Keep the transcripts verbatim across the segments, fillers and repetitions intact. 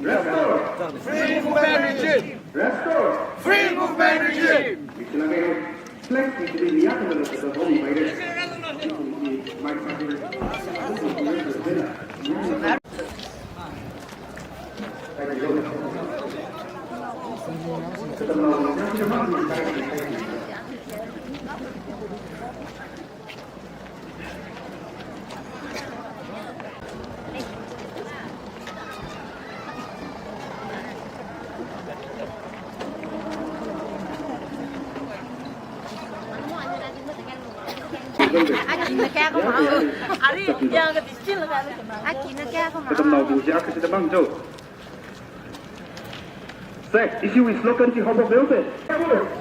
Restore! Free movement regime! Restore! Free movement regime! Akhina kayākha mao. Ari, yang ka dischil ka. Akhina kayākha mao. Katamnao bu ja ka sida mang jo. Sir, ishi wui slogan chi hop hop leo sir.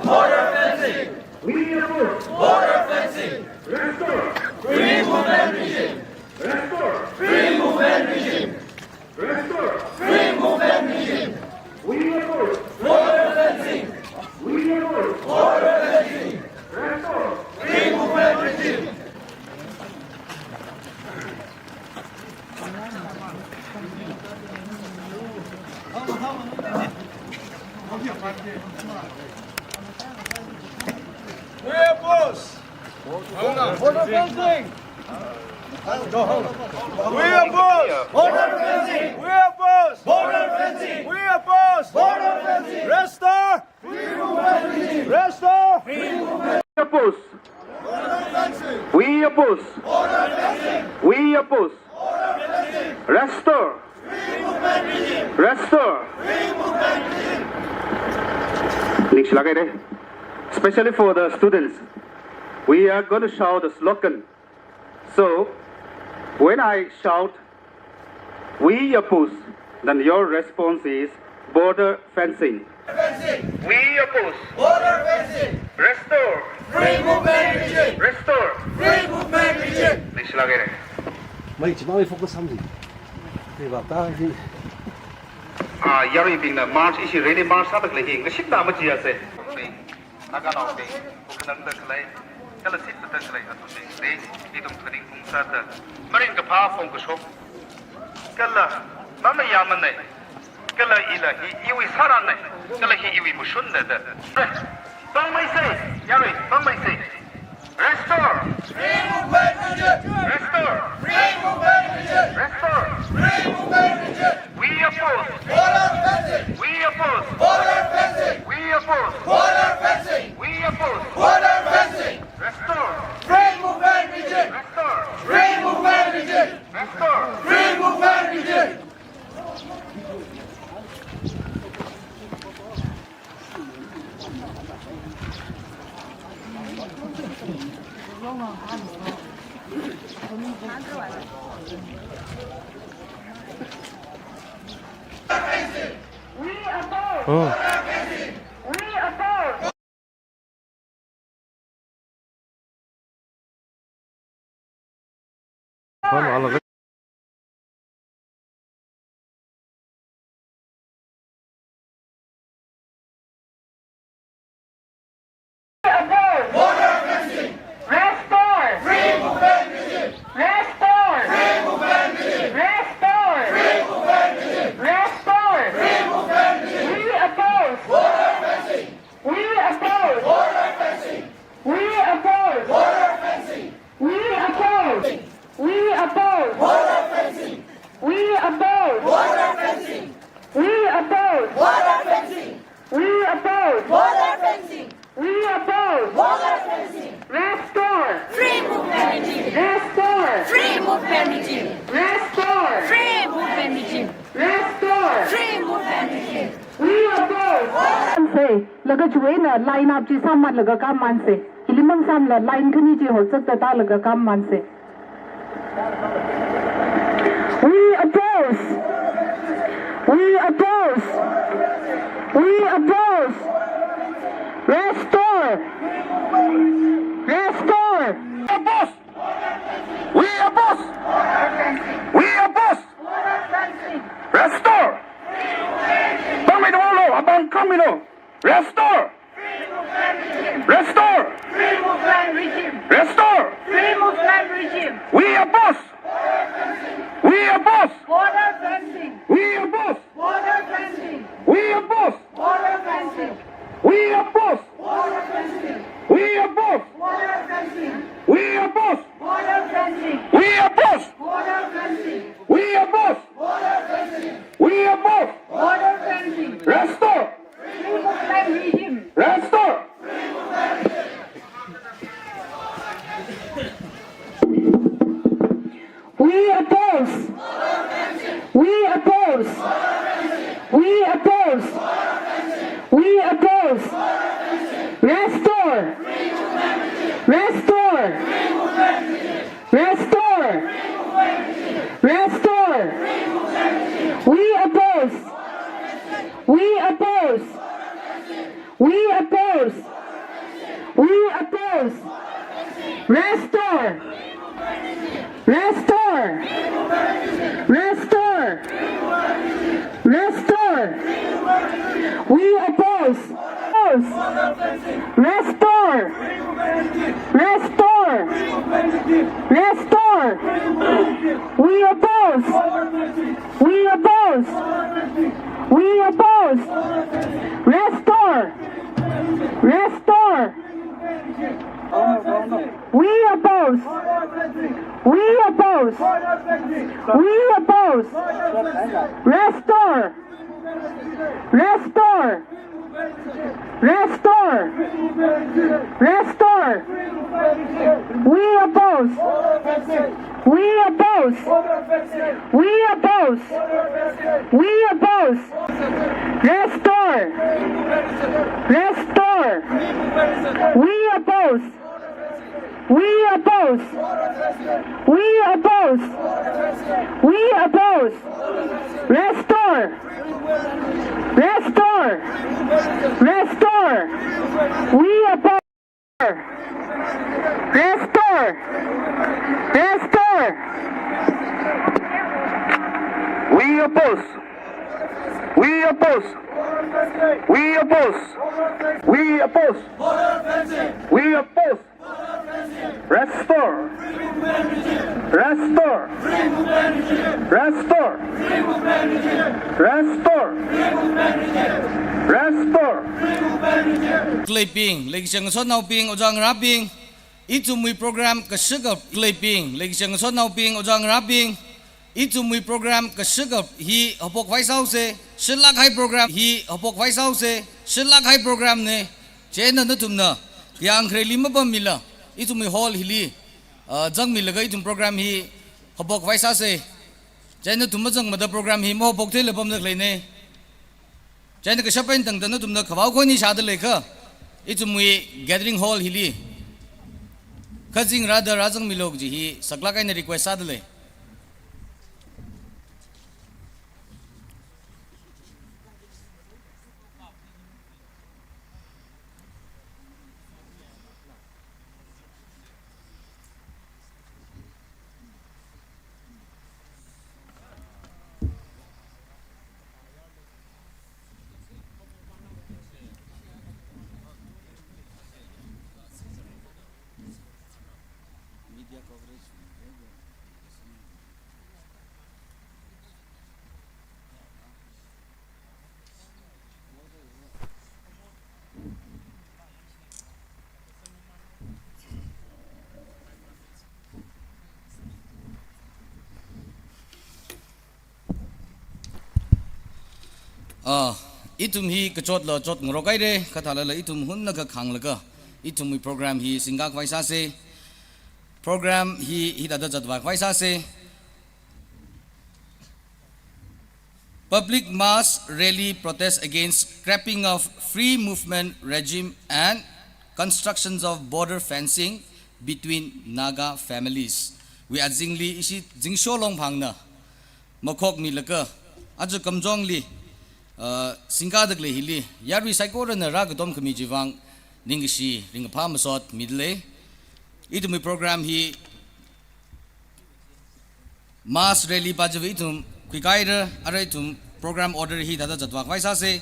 Border fencing. We oppose. Border fencing. Restore. Free movement regime. Restore. Free movement regime. Restore. Free movement regime. We oppose. Border fencing. We oppose. Border fencing. Restore. Free movement regime. We oppose. Border fencing. We oppose. Border fencing. We oppose. Border fencing. We oppose. Border fencing. Restore. Restore! We oppose! We oppose! We oppose! Restore! Restore! Ningshilāk haira. Especially for the students, we are going to shout the slogan. So, when I shout, "We oppose," then your response is, "Border fencing." Fencing. We oppose. Border fencing. Restore. Free movement regime. Restore. Free movement regime. Ningshilāk haira. Mai chimang focus samji. Te ba ta hi. Ah, yaruibingna march, ishi rally march sāda khalei hi ngashitda majiya se. Naganaobing, khanangda khalei, kala sitda khalei athumli, ithum khaning phungsāda, maringkaphā phongkashok, kala mamayāmana, kala ila hi iwui sārana, kala hi iwui mashunna da. Pāngmeisa, yarui, pāngmeisa. Restore! Free movement regime! Restore! Free movement regime! Restore! Free movement regime! We oppose! Border fencing! We oppose! Border fencing! We oppose! Border fencing! We oppose! Border fencing! Restore! Free movement regime! Restore! Free movement regime! Restore! Free movement regime! We oppose! Oh. We oppose! Border fencing! Restore! Free movement regime! Restore! Free movement regime! Restore! Free movement regime! Restore! Free movement regime! We oppose! Border fencing! We oppose! Border fencing! We oppose! Border fencing! We oppose! We oppose! Border fencing! We oppose! Border fencing! We oppose! Border fencing! We oppose! Border fencing! We oppose! Border fencing! Restore! Free movement regime! Restore! Free movement regime! Restore! Free movement regime! Restore! Free movement regime! We oppose! Sai, laga chuina line up chi sammatlaga kamansa. Hili mang samla line khani chi hotsakta tālaga kamansa. We oppose! We oppose! We oppose! Restore! Restore! Oppose! We oppose! We oppose! Restore! Pāngmeida vālo, apāng khāngmeilo. Restore! Restore! Free movement regime! Restore! Free movement regime! We oppose! We oppose! Border fencing! We oppose! We oppose. We oppose. We oppose. We oppose. Restore. Restore. Restore. Restore. We oppose. We oppose. We oppose. We oppose. Restore. Restore. Restore. Restore. We oppose. Restore. Restore. Restore. We oppose. We oppose. We oppose. Restore. Restore. We oppose. We oppose. We oppose. Restore. Restore. Restore. Restore. We oppose. We oppose. We oppose. We oppose. Restore. Restore. We oppose. We oppose. We oppose. We oppose. Restore. Restore. Restore. We oppose. Restore. Restore. We oppose. We oppose. We oppose. We oppose. We oppose. Restore. Restore. Restore. Restore. Restore. Khaleibing, leikashi ngasotnaobing, ojā ngarābing, ithumwui program kashakap khaleibing, leikashi ngasotnaobing, ojā ngarābing, ithumwui program kashakap hi haophok khavai sāsa, shitlākhai program hi haophok khavai sāsa, shitlākhai program na, chieina nathumna, yangkhareli mapammila, ithumwui hall hili, ah, zangmilaga ithum program hi haophok khavai sāsa, chieina nathum mazangmada program hi mahaophok theila pamda khaleina. Chieina kashap eina tangda nathumna khavao khoni shāda leiakha, ithumwui gathering hall hili, kazing rāda rāzangmilu kaji hi saklāk eina request sāda lei. Ah, ithum hi kachotla chotngarok haira, kha thālala ithum hunna kakhanglaga, ithumwui program hi singkā khavai sāsa. Program hi hithāda zatvā khavai sāsa. Public mass rally protest against scrapping of free movement regime and constructions of border fencing between Naga families. Wui azingli ishi Zingsho Longphangna makhokmilaga, aja Kamjongli, uh, singkāda khalei hili, yarui saikorana rākatom khami chiwui vang, ningkashi, ringkaphā masot mida lei. Ithumwui program hi mass rally pa chiwui ithum khuikā haira, arui ithum program order hi thāda zatvā khavai sāsa.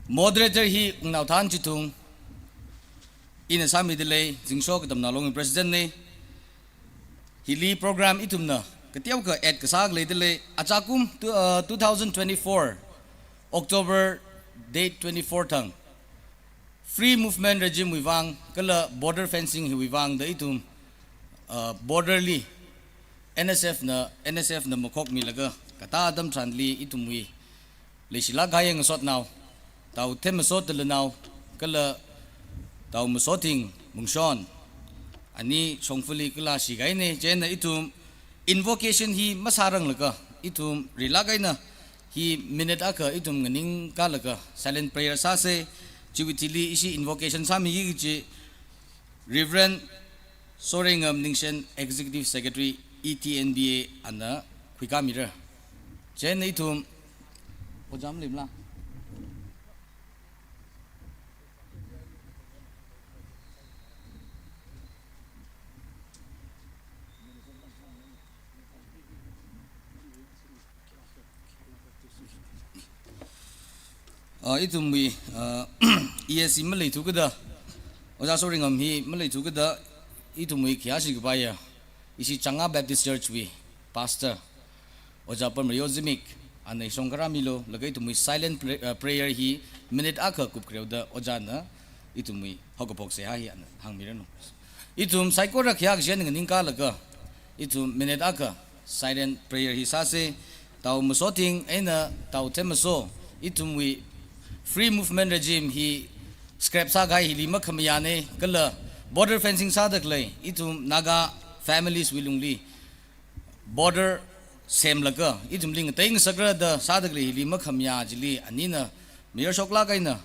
Moderator hi Wungnao Thanchithung, ina sāmida lei, Zingsho Katamnao Long president na. Hili program ithumna kateokha add kasā leida lei, achakum tu-, uh, two thousand twenty-four, October date twenty-four thang, free movement regime wui vang, kala border fencing hiwui vang da ithum, uh, border li N S F na, N S F na makhokmilaga, katā atam tharanli ithumwui leishilāk kahai ngasotnao, Tao Themmasot Dalanao, kala Tao Masothing Mungshon, Ani shongfali kala shikahaina, chieina ithum invocation hi masāranglaga, ithum rilāk eina hi minute akha ithum nganingkālaga silent prayer sāsa. Chiwui thili ishi invocation sāmiki kaji Reverend Sorengam Ningshen, Executive Secretary, E T N B A ana khuikāmira. Chieina ithum, Ojā malimla? Ah, ithumwui, ah, E S C maleithu kada, Ojā Sorengam hi maleithu kada, ithumwui khayāshi kapaiya, ishi Changa Baptist Church wui Pastor, Ojā Pamrayo Zimik, ana ishong kharā milu, laga ithumwui silent pray-, ah, prayer hi minute akha kupkhareo da Ojāna ithumwui haokaphok seihā hi ana hāngmiranu. Ithum saikora khayākashan nganingkālaga, ithum minute akha silent prayer hi sāsa. Tao Masothing eina Tao Themmaso, ithumwui free movement regime hi scrap sākahai hili makhamayāna, kala border fencing sāda khalei ithum Naga families wui lungli border semlaga ithumli ngateingasakra da sāda khalei hili makhamayā chili anina mayar shoklāk eina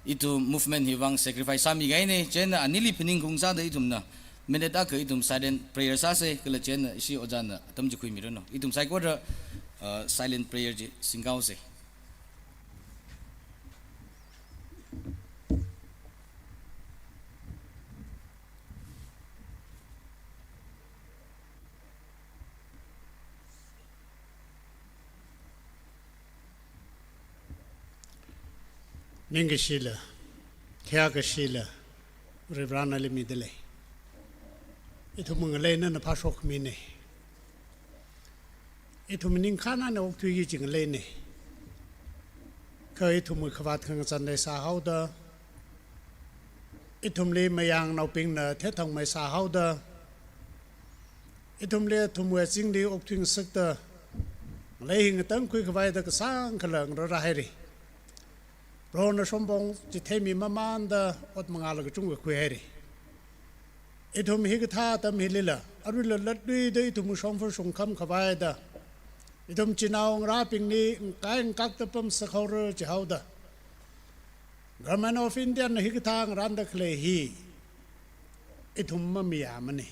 ithum movement hi vang sacrifice sāmikahaina, chieina anili phaningkhaung sāda ithumna minute akha ithum silent prayer sāsa, kala chieina ishi Ojāna atam chi khuimiranu. Ithum saikora, uh, silent prayer chi singkaosa. Ningkashila, khayākashila, Varivara nali midalei. Ithum ngalei nana phāshokmina. Ithum ningkhān eina okthuiki kaji ngaleina. Kha ithumwui khavāt khangazan leisāhaoda, ithumli mayarnaobingna thethangmei sāhaoda, ithumli athumwui azingli okthuingasakta, ngalei hi ngatangkhui khavaida kasāngkhala ngarāra haira. Prohona shongpong chitheimi mamānda ot mangāla kachungkha khuihaira. Ithum hikathā atam hilila, aruila latluida ithum shongfa shongkham khavaida, ithum chinaongarābingli ngkai ngakakta pamsakhaora chihaoda, Government of India na hikathā ngarānda khalei hi ithum mamayāmana.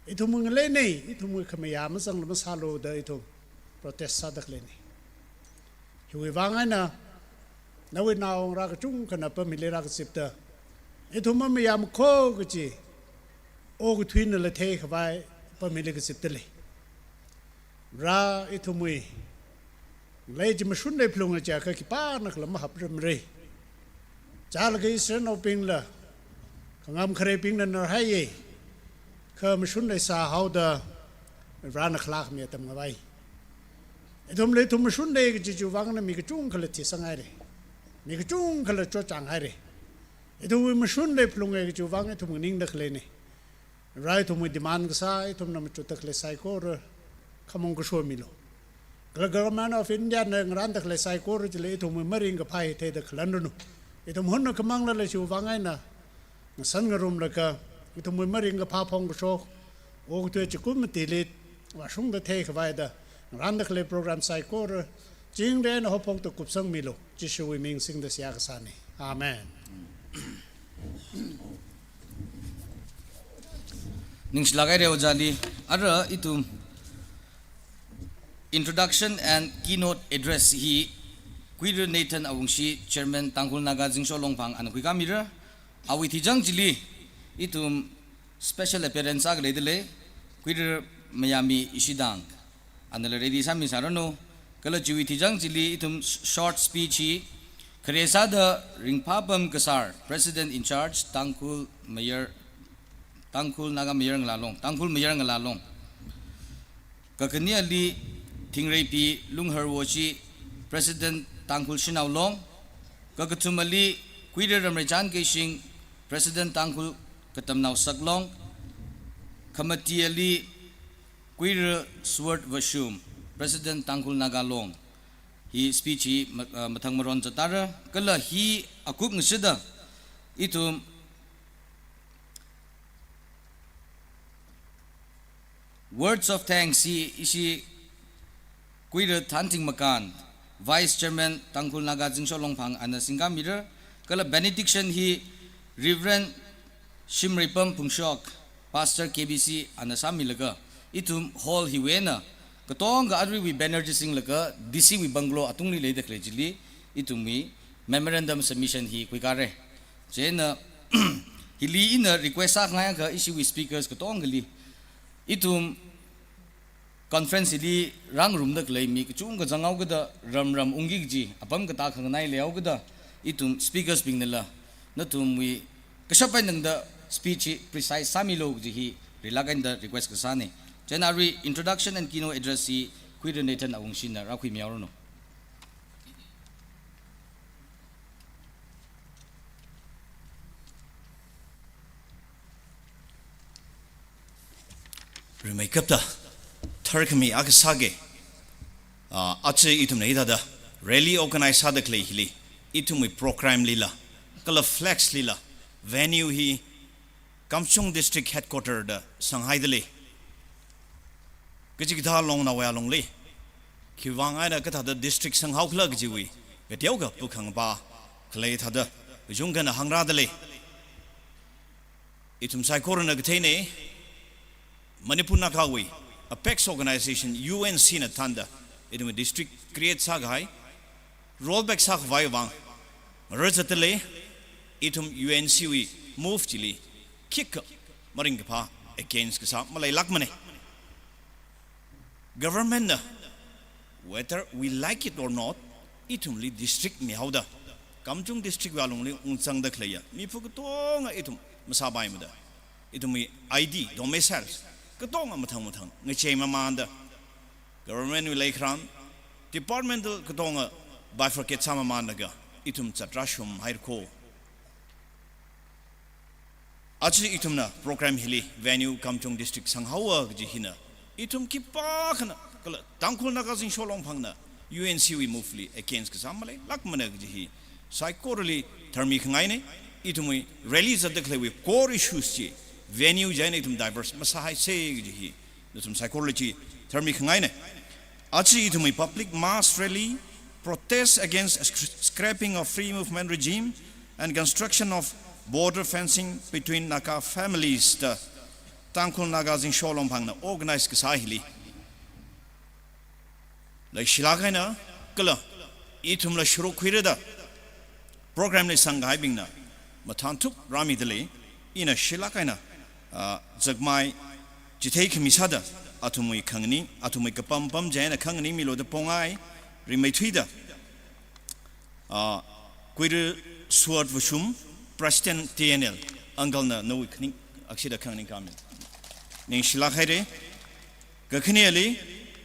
Ithum ngaleina, ithum khamayā mazangla masālu da ithum protest sāda khaleina. Hiwui vang eina, nawui naongarā kachungkhana apam hili rākazipta, ithum mamayāmakho kaji okathuinala theikhavai apam hili kaziptalei. Vara ithumwui ngalei chi mashunlui phalunga chiakha khipānakhala mahapramra. Chālaga Israelnaobingla khangam khareibingna narhaiya, kha mashun leisāhaoda Varena khalākhami atam ngavai. Ithumli ithum mashunlei kaji chiwui vangna mi kachungkhala thisanghaira. Mi kachungkhala chotchānghaira. Ithumwui mashunlui phalunga kajiwui vang ithum nganingda khaleina. Vara ithumwui demand kasā, ithumna machukda khalei saikora khamong kasho milu. Kala Government of India na ngarānda khalei saikora chili ithumwui maringkaphā hi theida khalanranu. Ithum hunna khamangla leishiwui vang eina ngasan ngarumlaga, ithumwui maringkaphā phongkashok, okathui chikun matili vāshungda theikhavaida, ngarānda khalei program saikora chingri eina haophokta kupsangmilu. Jishuwui ming singda seihā kasāna. Amen. Ningshilāk haira ojāli. Ara ithum introduction and keynote address hi Kuirar Nathan Awungshi, Chairman Tangkhul Naga Zingsho Longphang, ana khuikāmira. Awui thichang chili ithum special appearance akha leidalei, Kuirar Mayami Ishidang. Anala ready sāmisāranu. Kala chiwui thichang chili ithum sh-, short speech hi khare sāda Ringphāpam Kasar, President in Charge, Tangkhul Mayar, Tangkhul Naga Mayar Ngala Long, Tangkhul Mayar Ngala Long. Kakhaneli Thingreipi Lunghar Woshi, President Tangkhul Shanao Long. Kakathumali Kuirar Ramreichan Keishing, President Tangkhul Katamnao Saklong. Khamatiali Kuirar Sword Vashum, President Tangkhul Naga Long. Hi speech hi ma-, ah, mathang maron zattara, kala hi akup ngashida ithum, Words of thanks hi ishi Kuira Thanting Makan, Vice Chairman Tangkhul Naga Zingsho Longphang ana singkāmira, kala benediction hi Reverend Shimreipam Phungshok, Pastor K B C ana sāmilaga, ithum hall hiwui eina katonga aruiwui banner chi singlaga D C wui bungalow atungli leida khalei chili ithumwui memorandum submission hi khuikāra. Chieina hili ina request sāngai akha ishiwui speakers katongali, ithum conference hili rāngarumda khalei mi kachungkha zanghaokida ram ram ungki kaji apam katā khanganai leihaokida, ithum speakers bingnala nathumwui kashap eina tangda speech hi precise sāmilu kaji hi rilāk eina request kasāna. Chieina arui introduction and keynote address hi Kuira Nathan Awungshina rākhuimihaoranu. Rimeikapta tharkhami akha sāga, ah, aja ithumna hithāda rally organize sāda khalei hili, ithumwui program lila, kala flex lila, venue hi Kamjong District Headquarter da sanghaida lei. Kachikathā Longnaowui alungli khiwuivang eina kathāda district sanghaokhala kajiwui kateokha pukhangpa khalei thāda kachungkhana hāngrāda lei. Ithum saikorana katheina, Manipur Nagawui apex organization U N C na thānda ithum district create sākahai rollback sākhavai vang rāzatda lei. Ithum U N C wui move chili khikha maringkaphā against kasā maleilākmana. Government na, whether we like it or not, ithumli district mihaoda, Kamjong District wui alungli ungzangda khaleiya miphu katonga ithum masāpaimada, ithumwui I D, domiciles katonga mathang mathang ngachei mamānda, government wui leikharan, departmental katonga bifurcate sāmamānlaga ithum zatra shumhaira kho. Aja ithumna program hili venue Kamjong District sanghaowa kaji hina, ithum khipākhana kala Tangkhul Naga Zingsho Longphangna U N C wui move li against kasā maleilākmana kaji hi saikorali tharmi khangaina. Ithumwui rally zatda khaleiwui core issues chi venue chieina ithum diverse masāhaisa kaji hi nathum saikorali chi tharmi khangaina. Aja ithumwui public mass rally, protest against sc-, scrapping of free movement regime and construction of border fencing between Naga families da Tangkhul Naga Zingsho Longphangna organize kasā hili leishilāk eina kala ithumla sharuk khuira da program li sangkahaibingna mathānthup rāmida lei. Ina shilāk eina, ah, zakmai chithei khami sāda athumwui khangani, athumwui kapampam chieina khanganimilu da pongai, rimeithuida, ah, Kuira Suat Vashum, President T N L, uncle na nawui khani akshida khangani kami. Ningshilāk haira. Kakhaneli,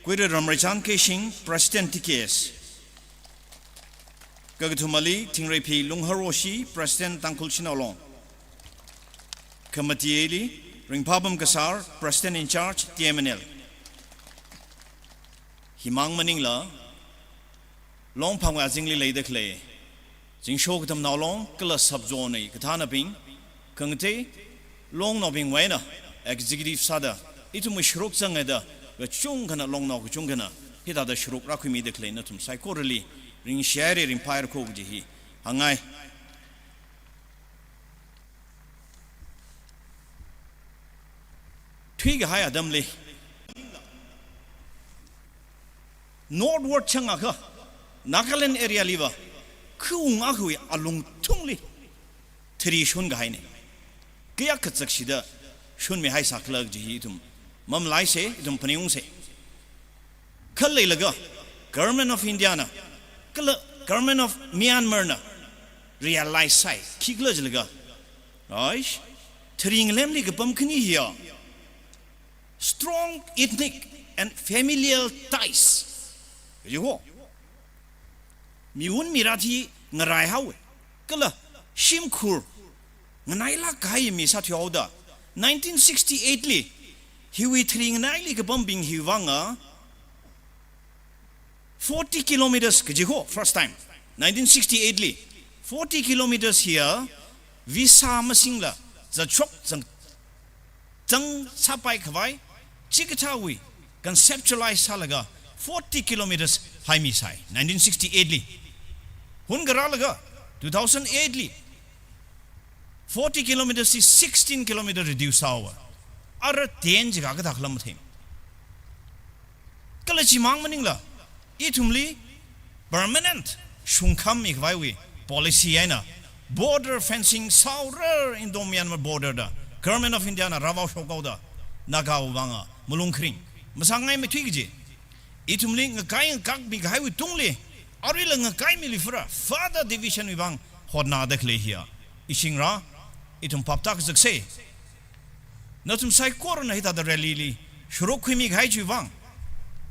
Kuira Ramreichan Keishing, President T K S. Kakathumali, Thingreiphi Lungharoshi, President Tangkhul Shanao Long. Khamatieli, Ringphapam Kasar, President in charge, T M N L. Himang maningla, Longphangwui azingli leida khalei Zingsho Katamnao Long kala sub-zone wui kathānabing, khangatei Longnaobingwui eina executive sāda ithumwui sharuk zangda, kachungkhana Longnao kachungkhana hithāda sharuk rākhuimida khalei nathum saikorali ringshi haira, ringphāhaira kho kaji hi hāngngai. Thuikahai atamli northward changakha Nagaland area liva khaung akhawui alungthungli thari shonkahaina. Kayākha chakshida shonmihaisākhala kaji hi ithum mamalaisa, ithum phaningungsa. Khaleilaga Government of India na kala Government of Myanmar na realize sāi, khikhala jilaga, aish, thari ngalemli kapam khani hiya strong ethnic and familial ties kaji ho, miwun mirat hi ngaraihaowa, kala shimkhur nganailāk kahai mi sāthuihaoda, nineteen sixty-eight li hiwui thari nganaili kapambing hiwui vanga forty kilometers kaji ho, first time, nineteen sixty-eight li, forty kilometers hiya visa masingla zatshok zang, zang sāpai khavai, Chikathāwui conceptualize sālaga forty kilometers haimi sai, nineteen sixty-eight li. Hun kharālaga two thousand eight li forty kilometers chi sixteen kilometer reduce sāhaowa. Ara ten jiakha kathā khala mathei. Kala chimang maningla, ithumli permanent shungkhami khavaiwui policy eina border fencing sāhaora, Indo-Myanmar border da Government of India na rāvao shokhaoda Naga vanga malung kharing masāngai mathui kaji. Ithumli ngakai ngakakmi kahaiwui tungli, aruila ngakai mili fura, further division wui vang hotnada khalei hiya, ishingra, ithum phap tākazaksa. Nathum saikorana hithāda rally li sharuk khuimi kahai chiwui vang,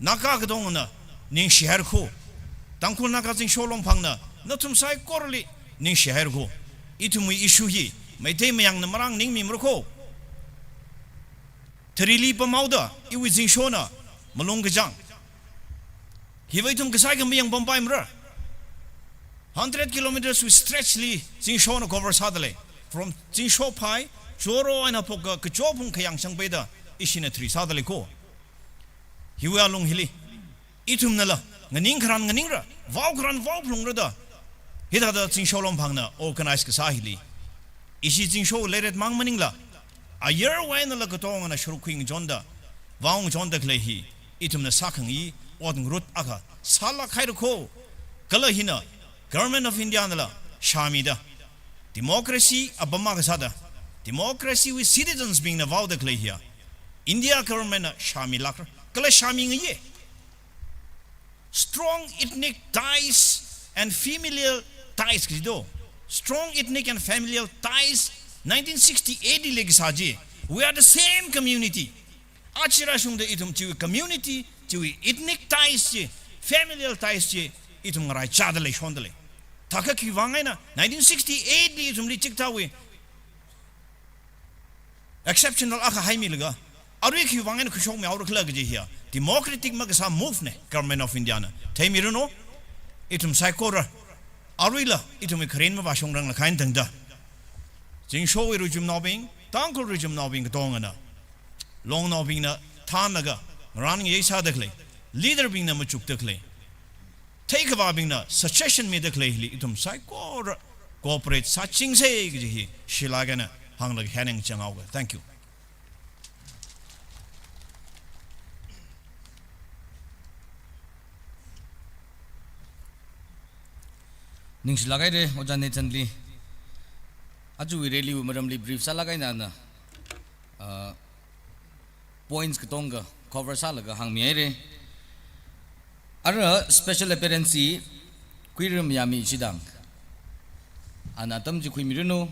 Naga katongana ningshi haira kho. Tangkhul Naga Zingsho Longphangna nathum saikorali ningshi haira kho. Ithumwui issue hi Meitei Mayangna marānganing mimara kho. Tharili pamhaoda iwui Zingshona malung kachang. Hiva ithum kasai khamayang pampaimara. Hundred kilometers wui stretch li Zingshona cover sādalei. From Zingsho phai, Choro eina haophoka Kacho phung khayang shangpeida ishina thari sādalei kho. Hiwui alung hili ithumnala nganing kharan nganingra, vao kharan vao phalungra da, hithāda Zingsho Longphangna organize kasā hili, ishi Zingsho leiret mang maningla, ayarwui einala katongana sharuk khuingachonda, vaongachonda khalei hi ithumna sākhangai ot ngarut akha sālāk haira kho. Kala hina Government of India nala shāmida, democracy apam akha sāda, democracy wui citizens bingna vaoda khalei hiya India government na shāmilākra, kala shāmingaiya. Strong ethnic ties and familial ties kaji do. Strong ethnic and familial ties, nineteen sixty-eight li leikasā chi. We are the same community. Aja rāshungda ithum chiwui community, chiwui ethnic ties chi, familial ties chi, ithum ngaraichāda leishondalei. Thākha khiwui vang eina nineteen sixty-eight li ithumli chikathāwui exceptional akha haimilaga, arui khiwui vang eina khuishokmihaora khala kaji hiya democratic makasā move na Government of India na. Theimiranu, ithum saikora, aruila ithumwui kharing mavāshungrang lakhain tangda, Zingshowui ruichumnaobing, Tangkhul ruichumnaobing katongana, longnaobingna thānlaga ngarānngai sāda khalei, leader bingna machukda khalei, theikhavābingna suggestion mida khalei hili ithum saikora cooperate sāchingsa kaji hi shilāk eina hānglaga haneng chang haoga. Thank you. Ningshilāk haira, Ojā Nathan li. Ajawui rally wui maramli brief sālāk eina ana, uh, points katonga cover sālaga hāngmihaira. Ara special appearance Kuiram Yami chidang, ana atam chi khuimiranu,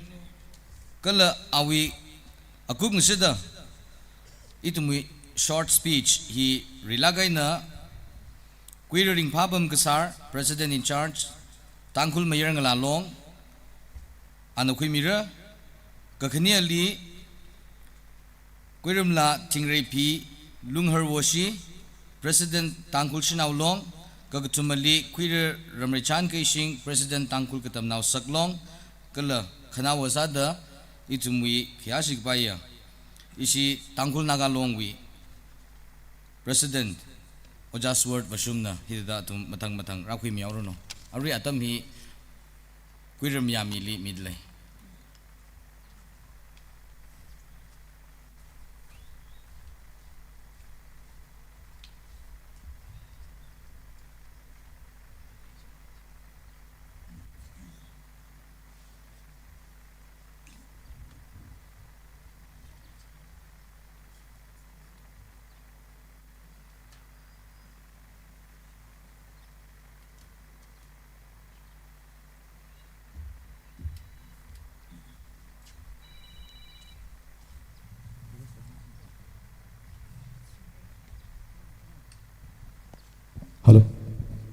kala awui akup ngashida ithumwui short speech hi rilāk eina Kuirar Ringphāpam Kasar, President in Charge, Tangkhul Mayar Ngala Long, ana khuimira. Kakhaneli Kuiramla Thingreiphi Lunghar Woshi, President Tangkhul Shanao Long, kakathumali Kuirar Ramreichan Keishing, President Tangkhul Katamnao Saklong, kala khanaowa sāda ithumwui khayāshi kapaiya ishi Tangkhul Naga Long wui President Ojā Sword Vashumna hithāda athum mathang mathang rākhuimihaoranu. Arui atam hi Kuiram Yamili midalei. Hello.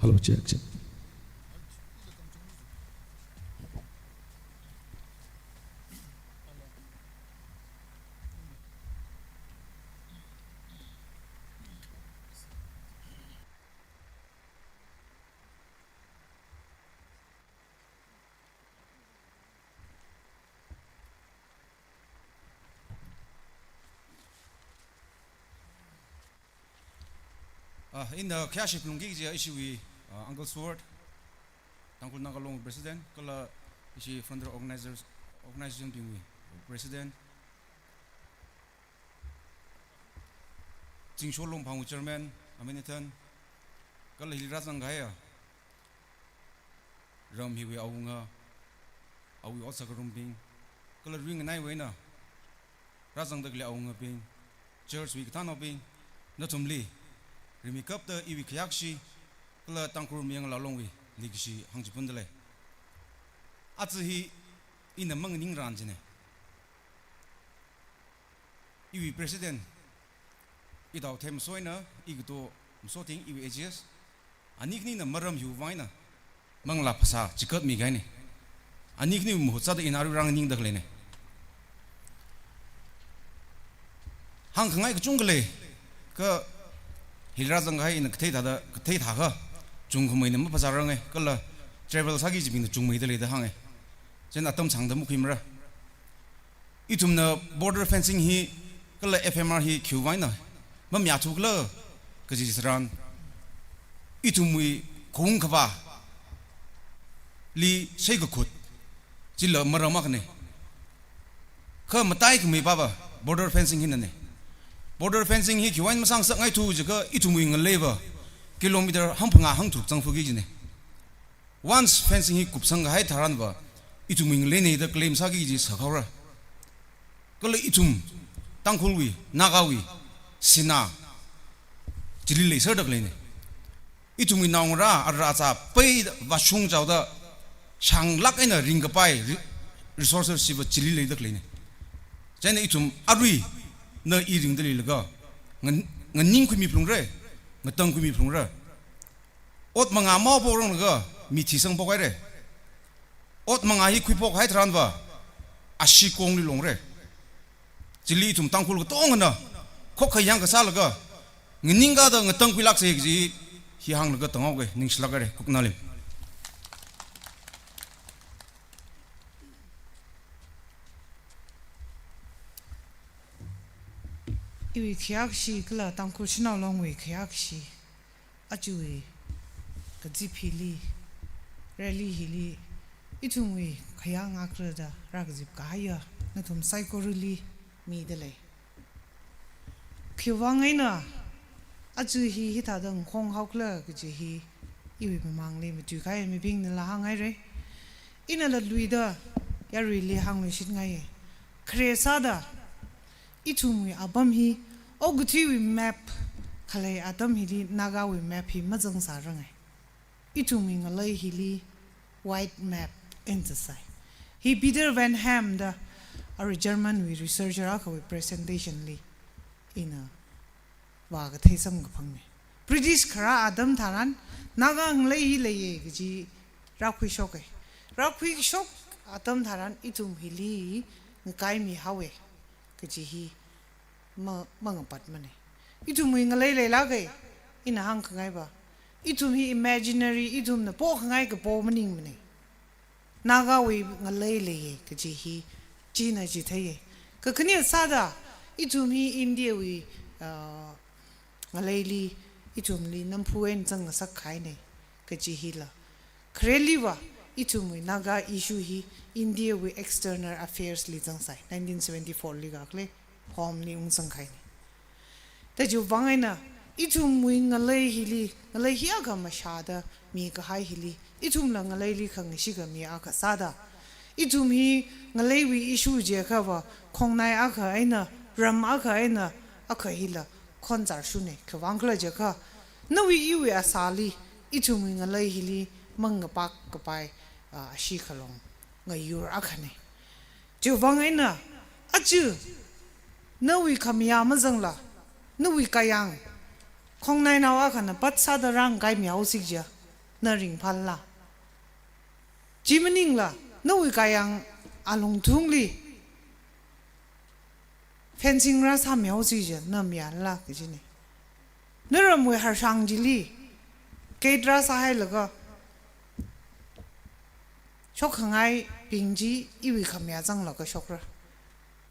Hello, check, check. Ah, ina khayāshi phalungki kaji ishiwui, ah, Uncle Sword, Tangkhul Naga Long President, kala ishi founder organizers, organization bingwui President, Zingsho Longphang Chairman, Aminathan, kala hili rāzang kahaiya ram hiwui awunga, awui otsak karumbing, kala ringanaiwui eina rāzangda khalei awungabing, church wui kathānnaobing, nathumli rimeikapta iwui khayākashi, kala Tangkhul Mayang Laa Longwui leikashi hāngchipunda lei. Aja hi ina manganing ran chine. Iwui President, itao themsoina, ikato masothing iwui A G S, ani khanina maram hiwui vang eina manglā phasā chigatmi kahaine. Ani khaniwui mahut sāda ina arui rānganingda khaleine. Hāngkhangai kachungkha lei, kha hili rāzang kahai ina kathei thāda, kathei thākha, chungkhameina maphasārange, kala travel sāki kajibingna chungmeida leida hānge. Chieina atam sāngda makhuimara. Ithumna border fencing hi, kala F M R hi khiwui vang eina mamayāthukhala kaji tharan, ithumwui khaung khavāli seikakhut, chila maram akhane. Kha mataikhamei pava border fencing hinane. Border fencing hi khiwui vang eina masāngasakngaithu jiakha ithumwui ngaleiva kilometer hangphangā hangtharuk zangphalungki kajine. Once fencing hi kupsang kahai tharanva, ithumwui ngaleinei da claim sāki kaji sākhaora. Kala ithum Tangkhulwui, Nagawui sinā chili leiserda khaleine. Ithumwui naongarā, ara acha peida vāshung chaoda, shānglāk eina ringkapai re-, resources hiva chili leida khaleine. Chieina ithum arui na i ringda leilaga, ngan-, nganingkhuimi phalungra, ngatangkhuimi phalungra. Ot mangā maophokranglaga mi thisang phok haire. Ot mangā hi khuiphok hai tharanva, ashee kongli longra. Chili ithum Tangkhul katongana khokkha yangkasālaga, nganingkada ngatangkhuilāksa kaji hi hānglaga tanghaoke, ningshilāk haire, khuknalim. Iwui khayākashi kala Tangkhul Shanao Longwui khayākashi, ajawui kazip hili, rally hili, ithumwui khayā ngakra da rākazip kahaiya nathum saikorali mida lei. Khiwui vang eina aja hi hithāda ngakhong haokhala kaji hi iwui mamangli matuikahai mibingnala hānghaire. Inala luida yaruili hāngluishitngaiye. Khare sāda ithumwui apam hi okathuiwui map khalei atam hili Nagawui map hi mazangsārange. Ithumwui ngalei hili white map eina zatsai. Hi Peter Van Ham da arui German wui researcher akhawui presentation li ina vākathei samkaphangne. British kharā atam tharan Naga ngalei hi leiye kaji rākhuishoke. Rākhuishok atam tharan ithum hili ngakaimi haowe kaji hi ma-, mangapatmane. Ithumwui ngalei leilāke, ina hāngkhangaiva, ithum hi imaginary, ithumna pokhangai kapo maningmane. Nagawui ngalei leiye kaji hi china chitheiye. Kakhane sāda ithum hi India wui, ah, ngaleili, ithumli namphu eina zangngasak kahaine kaji hila. Khareliva, ithumwui Naga issue hi India wui External Affairs li zangsai, nineteen seventy-four li kakle, Home li ungzang kahaine. Tachiwui vang eina, ithumwui ngalei hili, ngalei hi akha mashāda mikahai hili, ithumla ngaleili khangashee khami akha sāda, ithum hi ngaleiwui issue jiakhava, khongnai akha eina, ram akha eina, akha hila khonzārshune. Khiwui vang khala jiakha, nawui iwui asāli, ithumwui ngalei hili mangapak kapai, ah, ashee khalong ngayur akhane. Chiwui vang eina, aja, nawui khamayā mazangla, nawui kayāng, khongnainao akhana pat sāda rāngakaimi haosi kaja, na ringphālala. Chi maningla, nawui kayāng alungthungli fencing rāsāmi haosi kaja, na mayālala kajine. Naramwui harshang chili, gate rāsāhailaga, shokkhangaibing chi iwui khamayā zanglaga shokra.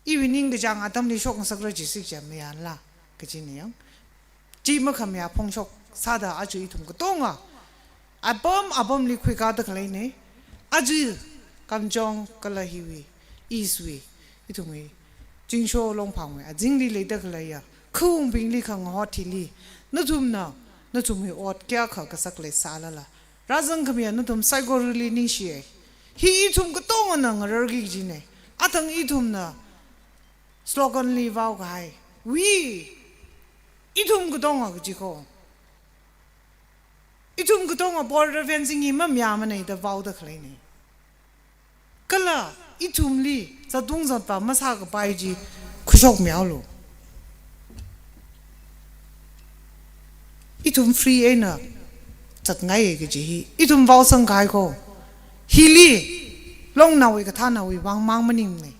Iwui ningkachāng atamli shokngasakra jisi kaja mayālala kajine yang. Chi makhamayā phongshok sāda aja ithum katonga apam apamli khuikāda khaleina. Aja Kamjong kala hiwui, East wui, ithumwui Chingsho Longphangwui azingli leida khaleiya khawungbingli khangahot hili, nathumna nathumwui ot kayākha kasak leisālala, rāzangkhamiya nathum saikorali ningshiya. Hi ithum katongana ngararki kajina. Athang ithumna slogan li vaokahai, "We, ithum katonga" kaji kho. Ithum katonga border fencing hi mamayāmana da vaoda khaleina. Kala ithumli zatung zatpa masākapai chi khuishokmihaolu. Ithum free eina zatngaiya kaji hi ithum vaosangkahai kho. Hili Longnaowui kathānnaowui vang mang maningmana.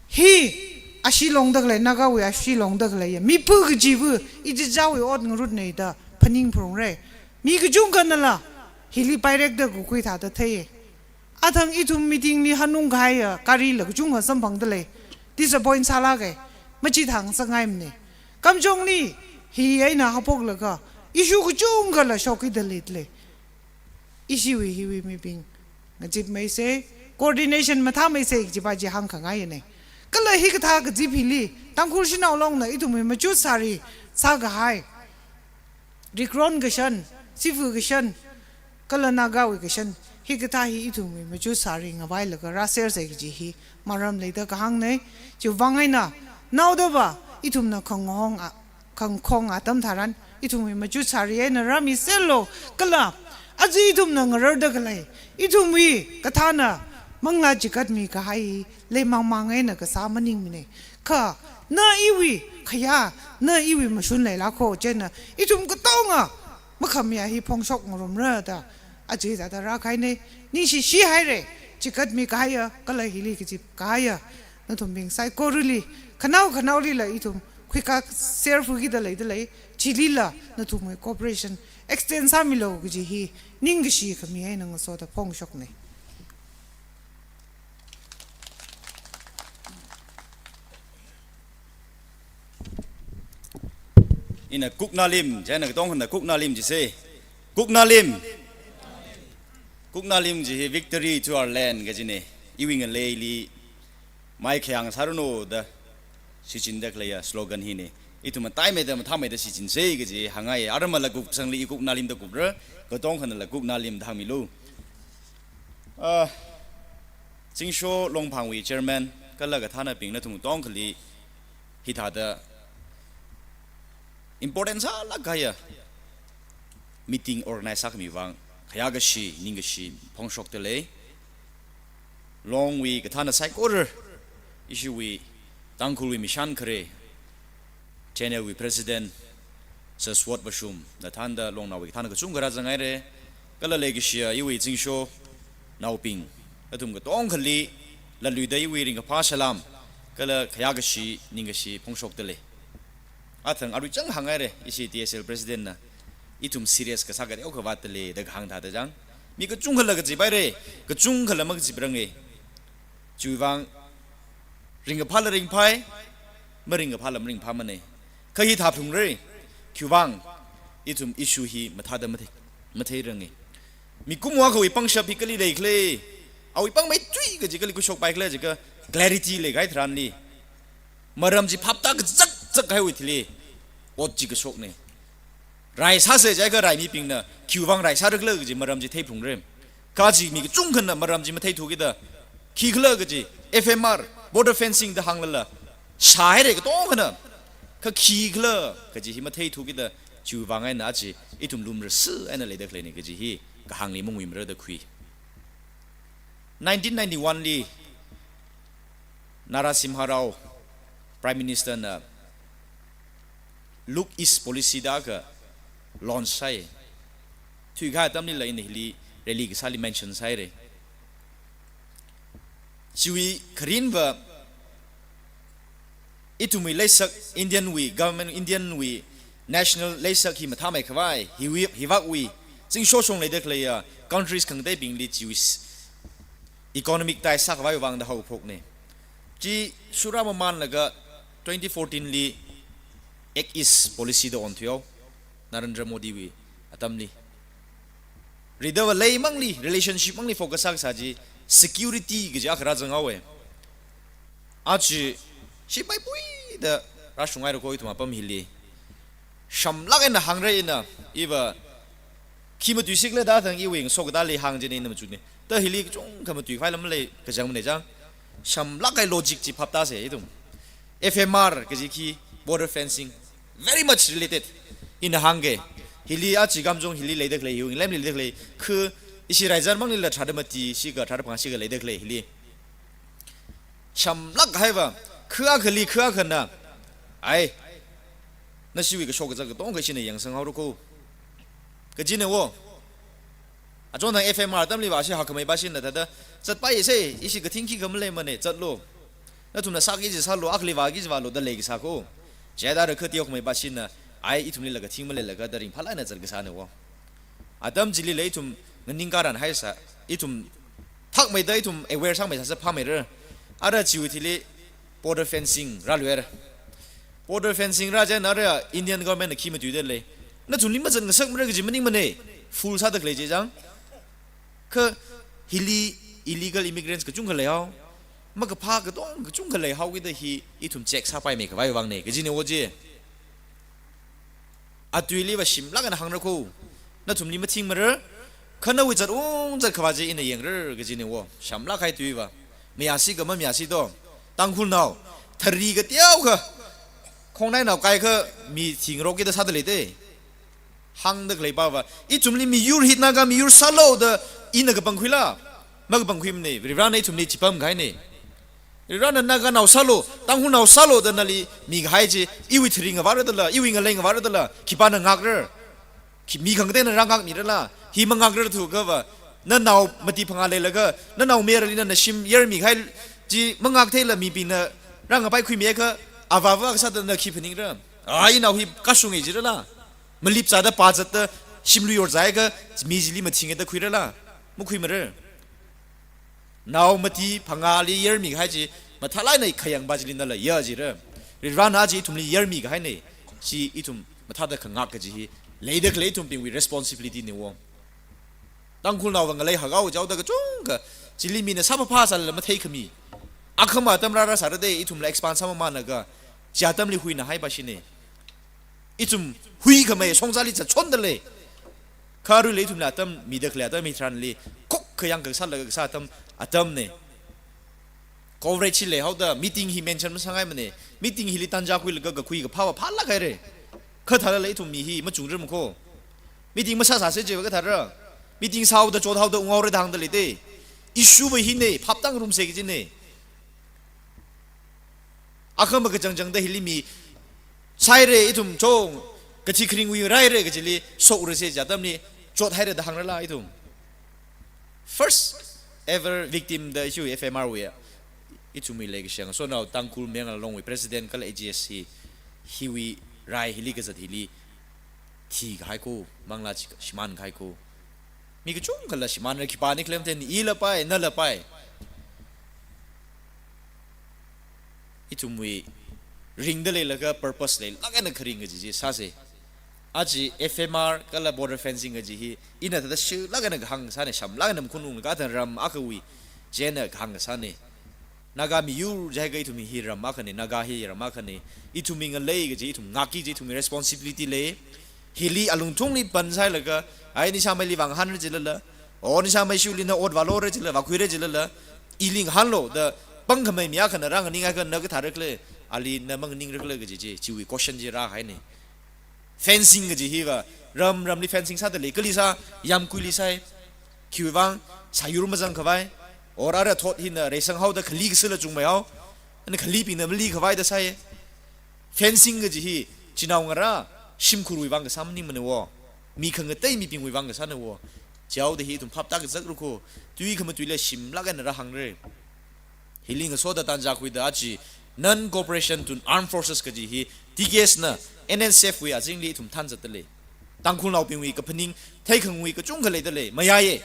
Hi ashi longda khalei, Nagawui ashi longda khaleiya mipā kajiva ichichāwui ot ngarutna da phaningphungra. Mi kachungkhanala hili pairekda kakhui thāda theiya. Athang ithum meeting li hanungkahaiya gari la kachungkha samphangda lei. Disappoint sālāka, machithang sāngaimana. Kamjongli hi eina haophoklaga issue kachungkhala shokkida leida lei. Ishiwui hiwui mibing ngazipmeisa, coordination mathāmeisa kajipa chi hāngkhangaina. Kala hikathā kazip hili Tangkhul Shanao Longna ithumwui machut sari sākahai, Rikron kashan, Sifu kashan, kala Nagawui kashan, hikathā hi ithumwui machut sari ngavailaga rāsersa kaji hi maram leida kahāngna. Chiwui vang eina naodava ithumna khangahong a, khangkhong atam tharan ithumwui machut sari eina rāmiserlu. Kala aja ithumna ngararda khalei, ithumwui kathāna manglā chigatmi kahai leimangmang eina kasā maningmana. Kha na iwui khayā, na iwui mashun leilākho, chieina ithum katonga makhamayā hi phongshok ngarumra da aja hithāda rākahaina. Ningshishihaira, chigatmi kahaiya kala hili kazip kahaiya nathumbing saikorali, khanao khanaolila ithum khuikā serphukida leida lei. Chilila nathumwui cooperation extend sāmilu kaji hi ningkashi khami eina ngasoda phongshokna. Ina Kuknalim, chieina katonga Kuknalim jisa. Kuknalim. Kuknalim chi hi "Victory to our land" kajina. Iwui ngaleili mai khayang sāranu da shichinda khaleiya slogan hina. Ithum mataimeida mathāmeida shichinsa kaji hāngngai. Aramala kupsangli i Kuknalim da kupra, katongkhanala Kuknalim da hāngmilu. Ah, Chingsho Longphangwui chairman kala kathānabing nathum tongkhali hithāda important sālāk kahaiya meeting organize sākhami vang khayākashi ningkashi phongshokda lei. Longwui kathāna saikora, ishiwui Tangkhulwui Mishan Khare channel wui president Sir Sword Vashum, nathānda Longnaowui kathāna kachungkha rāzanghaira. Kala leikashiya iwui Chingshonaobing, athum katongkhali latluida iwui ringkaphā salam kala khayākashi ningkashi phongshokda lei. Athang arui chang hānghaira, ishi T S L president na ithum serious kasā kateokha vātda lei da kahāng thāda chang. Mi kachungkhala kaziphaira, kachungkhala makazipranga. Chiwui vang ringkaphāla ringphai, maringkaphāla maringphāmana. Kha hithā phungra, khiwui vang ithum issue hi mathāda mathei, matheiranga. Mikumowui pangshap hi kali leikhala, awui pangmeithui kaji kali khuishokpaikhala jiakha clarity leikahai tharanli, maram chi phaptā kazakzak kahaiwui thili ot chi kashokna. Rai sāsa jiakha raimibingna khiwui vang rai sārakhala kaji maram chi theiphungra. Kha chi mi kachungkhana maram chi matheithukida, khikhala kaji F M R, border fencing da hānglala shāhaira katongkhana. Kha khikhala kaji hi matheithukida, chiwui vang eina aja ithum lumrasi eina leida khaleina kaji hi kahāngli manguimara da khui. Nineteen ninety-one li Narasimha Rao, Prime Minister na Look East Policy da akha launch sāi. Thuikahai atamlila ina hili rally kasāli mention sāhaira. Chiwui kharinva ithumwui leisak, Indian wui government, Indian wui national leisak hi mathāmeikhavai, hiwui, hivakwui, Chingsho shong leida khaleiya countries khangateibingli chiwui s-, economic ties sākhavai vangda haophokna. Chi shura mamanlaga twenty fourteen li Act East Policy da onthuihaowa, Narendra Modi wui atamli. Rida va lei mangli, relationship mangli focus sākasā chi, security kaji akha rāzanghaowa. Achi, shipaipuida rāshunghaira ko ithum apam hili. Shamlāk eina hāngra ina, iva, khi matuisikla da thang iwui ngasokatā lei hāng jina ina machukne. Ta hili kachungkha matuikhavai lam lei kachangmane chang. Shamlāk kahai logic chi phaptāsa ithum. F M R kaji khi border fencing, very much related. Ina hāngga, hili achi kamjong hili leida khalei, hiwui ngalemli leida khalei, khu ishi raizan manglila tharāda mati shikha, tharāda phangā shikha leida khalei hili. Shamlāk kahai va, khu akhali, khu akhana, ai, nashiwui kashok kazā katonga ishina yangsanghaora ko, kajina wo. Achon thang F M R atamli va shi hakkhamei pāshina thāda, zatpaisa, ishi kathing khikha maleimane, zatlu. Nathumna sāki kaji sālu, akhali vāki kaji vālu da leikasā ko. Chieina rākha teokhamei pāshina, ai, ithumlila kathing maleilaga da ringphālāk eina zatkasāna wo. Atam chilila ithum nganingkaran haisa, ithum thakmeida ithum aware sāngmeisāsa phāmeira. Ara chiwui thili border fencing rāluira. Border fencing rā chieina ara Indian government na khi matuida lei. Nathumli mazat ngasakmara kaji maningmane, full sāda khalei chi chang. Kha hili illegal immigrants kachungkha leihao. Makaphā katonga kachungkha leihaokida hi ithum check sāpaimei khavai vangna, kajina wo chi. Atuili va shimlāk eina hāngra ko. Nathumli mathingmara. Kha nawui zatung zatkhavā chi ina yangra kajina wo. Shamlāk kahai tui va. Mayāsi kha mamayāsi to. Tangkhulnao. Thari kateokha, khongnainao kaikha mi thingrokki da sāda leite. Hāngda khalei pa va, ithumli miyur hi Naga miyur sālu da ina kapangkhuila? Makapangkhuimane, Varivarana ithumli chipam kahaina. Varivarana Naganao sālu, Tangkhulnao sālu da nali mikahai chi, iwui thari ngavāra dala, iwui ngalei ngavāra dala, khipāna ngakra? Khi mi khangateina rāngakmirala? Hi mangakrar thuakhava, nanao mati phangā leilaga, nanao mayarali nana shim yarmikahai chi mangaktheila mibingna rāngapaikhuimiakha, avāva kasāda na khi phaningra? Ai, nao hi kashunga jirala? Malip zāda pā zatda shimlui yorzaiakha mi chili mathinga da khuirala? Makhuimara. Nao mati phangāli yarmikahai chi mathālāk eina khayang pa chili nala ya jira. Varivarana chi ithumli yarmikahaina. Chi ithum mathāda khangak kaji hi leida khalei ithumbingwui responsibility na wo. Tangkhulnao va ngalei hakhao chaoda kachungkha chili mina sāphaphā sālala matheikhami. Akhama atam rāra sāra de ithumla expand sāmamānlaga, chi atamli huina hai pāshina. Ithum huikhamei shongzali zatshonda lei. Kha aruila ithumla atam mida khalei atam hitharanli, khokkhayang kasālaga kasā atam, atamna. Coverage hi leihaoda, meeting hi mention masāngaimane. Meeting hili tanja khuilaga kakhui kaphā va phālāk haira. Kha thālala ithum mi hi machungrar ma ko. Meeting masāsāsa chiva kathāra? Meeting sāhaoda chothaoda unghaora da hāngda leite. Issue va hina, phaptāngarumsa kajina. Akhama kachangchangda hili mi sāhaira ithum chong, kachi kharingwui rāhaira kajili shokrarsa chi atamli chothaira da hāngrala ithum? First ever victim da issue F M R wuiya. Ithumwui leikashi ngasotnao Tangkhul Mayar Long wui president kala A G S hi, hiwui rai hili kazat hili thikahai ko, manglā chi shimānkahai ko. Mi kachungkhala shimānra, khipāna khalem then ila pai, nala pai. Ithumwui ringda leilaga purpose leilāk eina kharing kaji chi sāsa. Achi F M R kala border fencing kaji hi ina thāda shilāk eina kahāng kasāna, shamlāk eina makhunung kathāda ram akhawui chieina kahāng kasāna. Naga miyur jihaiakha ithum hi ram akhana, Naga hi ram akhana. Ithumwui ngalei kaji, ithum ngakki kaji, ithumwui responsibility lei. Hili alungthungli pansailaga, ai, nishameili vāngahānra jilala, o, nishamei shiwuili na ot vālora jilala, vākhuira jilala, ili ngahānlu da pangkhamei mi akhana rānganingakha na kathāra khala, ali na manganingra khala kaji chi, chiwui question chi rāhaina. Fencing kaji hiva, ram ramli fencing sāda lei, kali sā, yamkuili sāi, khiwui vang, sāyur mazangkhavai, or ara thot hina reisanghaoda khali kasāla chungmeihao, ana khalibingna malikhavai da sāi. Fencing kaji hi, chinaongarā, shimkhurwui vang kasā maningmana wo, mi khangatei mibingwui vang kasāna wo, chihaoda hi ithum phaptākazakra ko, tui khamatuila shimlāk eina rāhāngra. Hili ngasoda tanja khuida achi, non-cooperation to armed forces kaji hi, T K S na, N S F wui azingli ithum thanzatda lei. Tangkhulnaobingwui kaphaning, theikhangwui kachungkha leida lei, mayāya.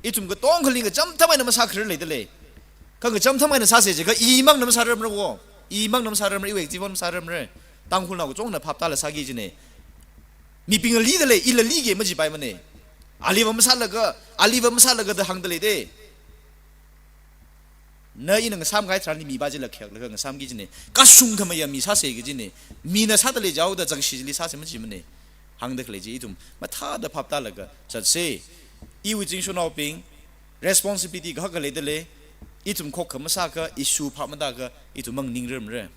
Ithum katongkhali ngacham thameina masākharar leida lei. Kha ngacham thameina sāsa jiakha, imangna masārarmara wo. Imangna masārarmara, iwui active masārarmara. Tangkhulnao kachungkhana phaptāla sāki kajina. Mibingna lida lei, ila liki majipaimane. Aliva masālaga, aliva masālaga da hāngda leide. Na ina ngasāmkahai tharanli mipā chila khayaklaga ngasāmki kajine. Kashung khamayā mi sāse kajine. Mina sāda leijihaoda zangshi chili sāse majimane. Hāngda khalei chi ithum mathāda phaptālaga zatse. Iwui zingshonnaobing, responsibility kahaka leida lei. Ithum khokkha masāakha, issue phap matāakha, ithum manganingrarmare.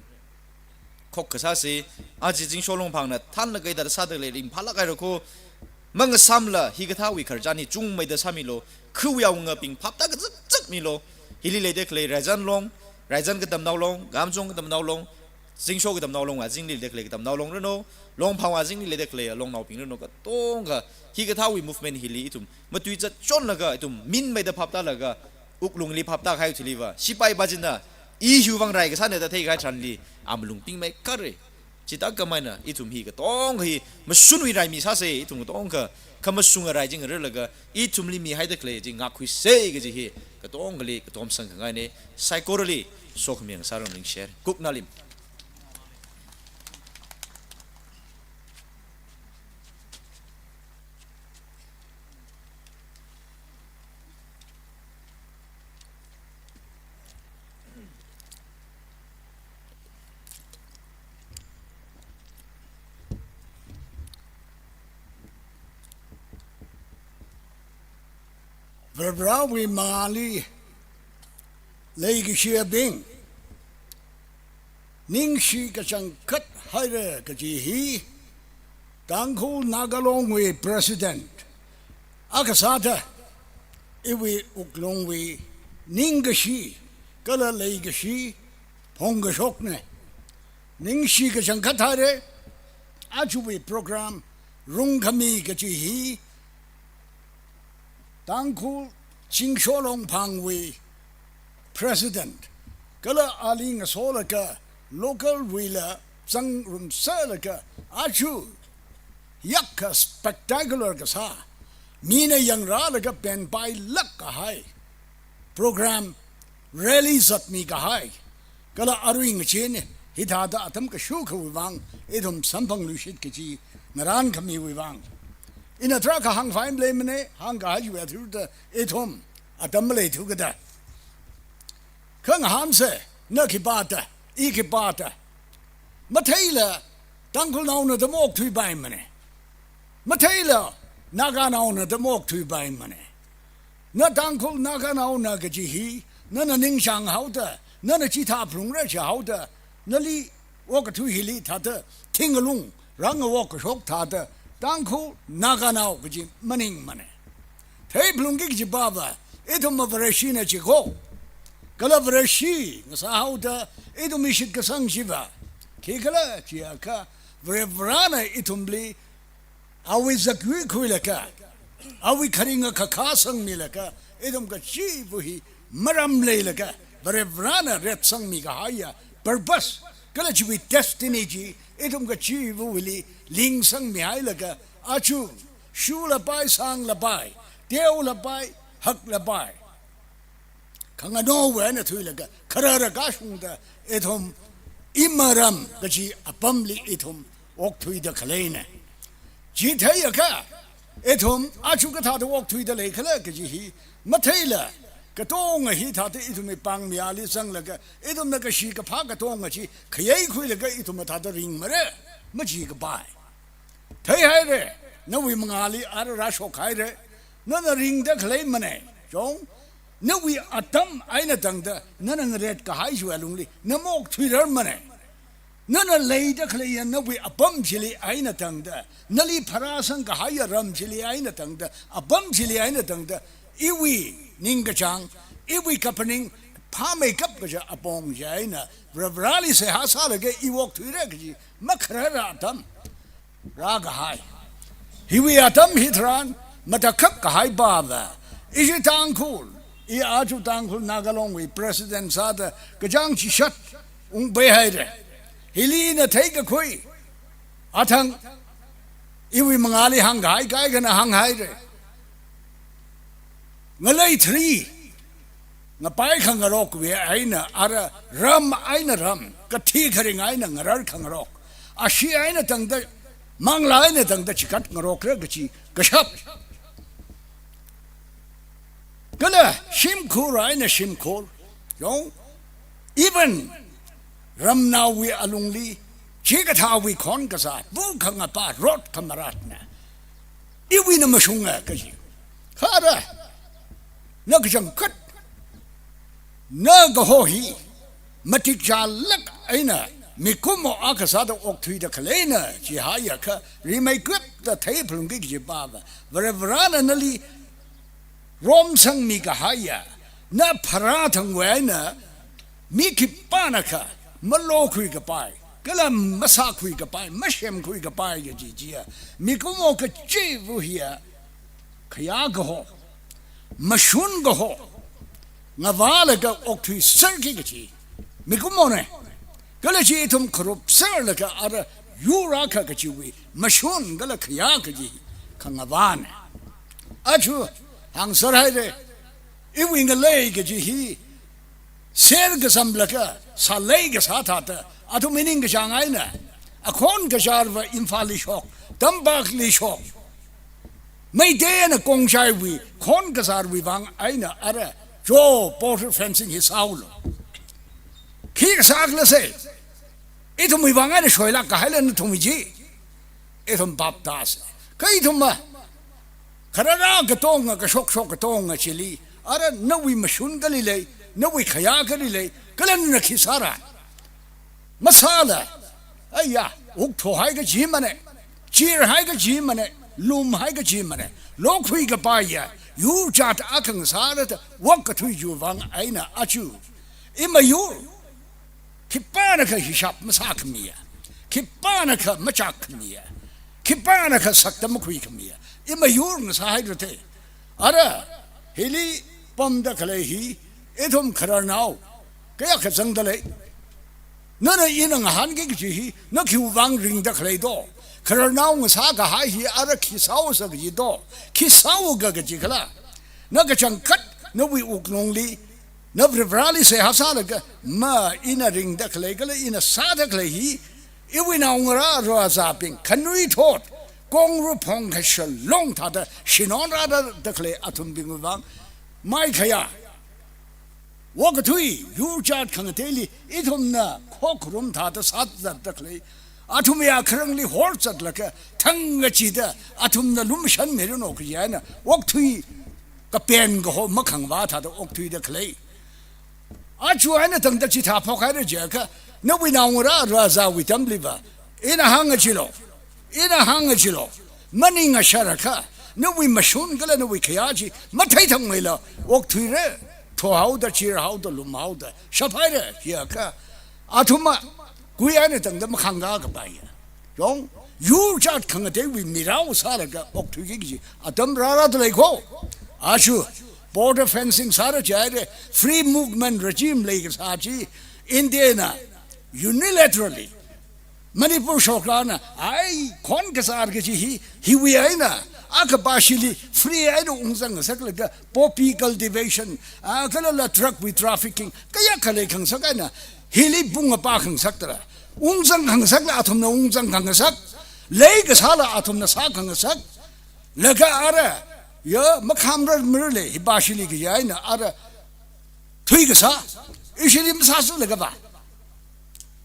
Khokkha sāse, aja zingsho Longphangna thānlaga hithāda sāda lei ringphālāk haira kho, mangasāmla hikathāwui khararchan hi chungmeida sāmilu, khawui awungabing phaptā kazakzak milu, hili leida khalei Raizan Long, Raizan Katamnao Long, Kamjong Katamnao Long, Zingsho Katamnao Long, azingli leida khalei Katamnao Long ranu, Longphang azingli leida khalei Longnaobing ranu, katonga hikathāwui movement hili ithum matuizat chonlaga ithum minmeida phaptālaga, wuklungli phaptākahai thiliva, sipai pā china, i hiwui vang rai kasāne da theikahai tharanli, a malung pingmeikharre. Chithākhamei eina, ithum hi katonga hi, mashunwui rai mi sāse, ithum katonga, khamashunga rai chi ngararlaga, ithumli mihaida khalei chi ngakkhuise kaji hi, katongali, katom sangkhangaine, saikorali, sokhami ngasāra ningshire. Kuknalim. Varivarāwui mangāli leikashiyabing, ningshi kachangkhat haire kaji hi, Tangkhul Naga Longwui President akha sāda, iwui wuklungwui ningkashi kala leikashi phongkashokne. Ningshi kachangkhat haire, ajawui program rungkhami kaji hi, Tangkhul Zingsho Longphangwui President, kala ali ngasolaga local wuila zangrumsālaga aja yakkha spectacular kasā, mina yangrālaga penpailāk kahai program, rally zatmi kahai, kala arui ngacheen hithāda atam kashukhawui vang, ithum samphangluishit kaji ngarānkhamiwui vang. Ina tarākha hāngphai maleimane, hāngkahai chiwui athishurda ithum atam maleithu kada. Khangahānse, na khipāta, i khipāta. Matheila Tangkhulnaona da maokthuipaimane. Matheila Naganaona da maokthuipaimane. Na Tangkhul Naganaona kaji hi, nana ningchānghaoda, nana chithā phalungra jihaoda, nali okathui hili thāda, thingalung rāngawokkashok thāda, Tangkhul Naganao kaji maningmane. Theiphalungki kaji pāva, ithumva Vareshina jiko. Kala Vareshi ngasāhaoda, ithumwui shitkasang chiva khikhala jiakha, Varivarāna ithumli awui zakyui khuilaga, awui kharinga kakha sangmilaga, ithum kachiva̱ hi maram leilaga, Varivarāna retsangmi kahaiya purpose, kala chiwui destiny chi, ithum kachiva̱wuili lingsangmihailaga, aja, shulapai, sanglapai, teolapai, haklapai, khanganāwui eina thuilaga, kharara kashungda, ithum imaram kaji apamli ithum okthuida khaleina. Chitheiakha, ithum aja kathāda okthuida leikhala kaji hi matheila, katonga hithāda ithumwui pāngmiyali zanglaga, ithumna kashi kaphā katonga chi khayeikhuilaga ithum mathāda ringmara, machikapai. Theihaire, nawui mangāli ara rāshokhaire, nana ringda khaleimane, chong, nawui atam eina tangda, nana ngaretkahai chiwui alungli, na maokthuirarmane. Nana leida khaleiya nawui apam chili eina tangda, nali pharāsangkahaiya ram chili eina tangda, apam chili eina tangda, iwui ningkachāng, iwui kaphaning, phāmeikap kaja apong chieina, Varivarāli seihā sālaga i okthuira kaji, makharara atam rākahai. Hiwui atam hitharan, matakhak kahai pāva, ishi Tangkhul, i aja Tangkhul Naga Longwui President sāda kachāng chishat ungpeihaire. Hili ina theikakhui, athang, iwui mangāli hāngkahai kaikhana hānghaire. Ngalei thri, ngapai khangarokwui eina ara ram eina ram, kathi kharing eina ngarar khangarok, ashee eina tangda Manglā eina tangda chikat ngarokra kachi kashap. Kala shimkhur eina shimkhur. Yong, even ramnaowui alungli, chikathāwui khon kazā, bu khangapa, rot khamaratna iwuina mashunga kaji. Khara, na kachangkhat, na kaho hi matik chālāk eina mikumo akha sāda okthuida khaleina chihaiakha, rimeikapta theiphalungki kaji pava, Varivarana nali romsangmi kahaiya, na pharā thangwui eina mi khipānakha malokhui kapai, kala masākhui kapai, mashemkhui kapai kaji chiya, mikumo kachiva̱ hiya, khayā kaho, mashun kaho ngavālaga okthuiserki kaji mikumona. Kala chi ithum kharupserlaga ara yur akha kachiwui mashun kala khayā kaji khangavāna. Achu hāngser haira, iwui ngalei kaji hi ser kazamlaga sālei kasā thāda, athumwui ningkachāng eina, akhon kazārva Imphalli shok, Tampakli shok, Meiteina Khongchaiwui khon kazārwui vang eina ara, cho, border fencing hi sāhaolu. Khi kasā khala se, ithumwui vang eina shoilāk kahaila nathumwui chi. Ithum bhap tāsa. Kha ithumva kharara katonga, kashokshok katonga chili, ara nawui mashun kali lei, nawui khayā kali lei, kala nana khi sāra? Masāla, aiya, wuk thohai kajimana, chirhai kajimana, lumhai kajimana, lokhui kapaiya yur jat akha ngasāra da, wok kathui chiwui vang eina achu, ima yur khipānakha hishap masākhamiya, khipānakha machakkhamiya, khipānakha sakta makhuikhamiya, ima yur ngasāhaira te. Ara, hili pamda khalei hi, ithum khararnao kayākha zangda lei. Nana ina ngahānki kaji hi, na khiwui vang ringda khalei do? Khararnao ngasā kahai hi ara khi sāhaosa kaji do? Khi sāhaoga kaji khala? Na kachangkhat, nawui wuklungli, na Varivarali seihā sālaga, ma ina ringda khalei kala ina sāda khalei hi, iwui naongarā razābing, khanuithot, kongrup phongkha shalong thāda shinon rāda khalei athumbingwui vang, maikhayā, wok kathui, yur jat khangateili ithumna khokharum thāda sāzatda khalei, athumwui akharangli horzatlaga, thang kachida athumna lumashanmiranu kaji eina, okthui kapen kaho makhangavā thāda okthuida khalei. Achu eina tangda chithā phokhaira jiakha, nawui naongarā razāwui atamliva, ina hānga chilo, ina hānga chilo, maningasharakha, nawui mashun kala nawui khayā chi matheithangmeila, okthuira, thohaoda, chirhaoda, lumhaoda shaphaira jiakha, athumva kui eina tangda makhangakapaiya. Yong, yur jat khangateiwui mirao sālaga okthuiki kaji atam rārāda lei kho. Achu, border fencing sāra jihaira, free movement regime lei kasā chi, Indiana unilaterally, Manipur sorkarna, ai, khon kazār kaji hi, hiwui eina, akha Bashili free eina ungzang ngasaklaga, poppy cultivation, a, kala la drug wui trafficking, kayākha leikhangasak eina, hili pung apa khangasak tara. Ungzang khangasakla athumna ungzang khangasak, lei kasāla athumna sākhangasak, laga ara, ya, makhamrar mirle, hi Bashili kaji eina, ara, thui kasā, ishili masāsulaga va.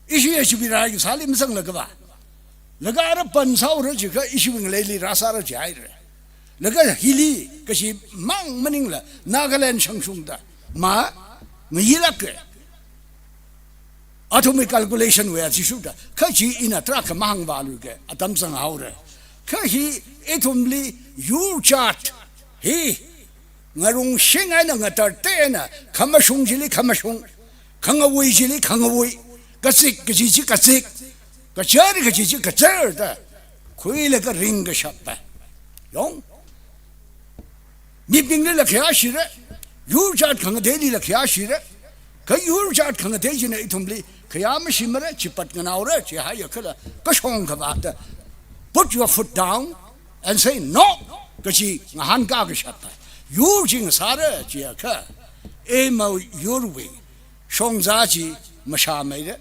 Ishi ya chibi rai kasāli mazanglaga va. Laga ara pan sāhaora jiakha ishiwui ngaleili rāsāra jihaira. Laga hili kachimang maningla Nagaland shangshungda ma ngayilāka. Athumwui calculation wui athishurda, kha chi ina tarākha mahāngvāluika, atam zanghaora. Kha hi ithumli yur jat hi ngarungshing eina ngatartei eina, khamashung chili khamashung, khangawui chili khangawui, kazik kaji chi kazik, kazar kaji chi kazarda khuilaga ringkashappa. Yong, mibinglila khayāshira, yur jat khangateilila khayāshira, kha yur jat khangatei china ithumli khayā mashimara, chipat nganaora, chihaiakhala kashong khavāda, put your foot down and say no kaji ngahānkakashappa. Yur chi ngasāra jiakha, ima yurwui shongzā chi mashāmeira,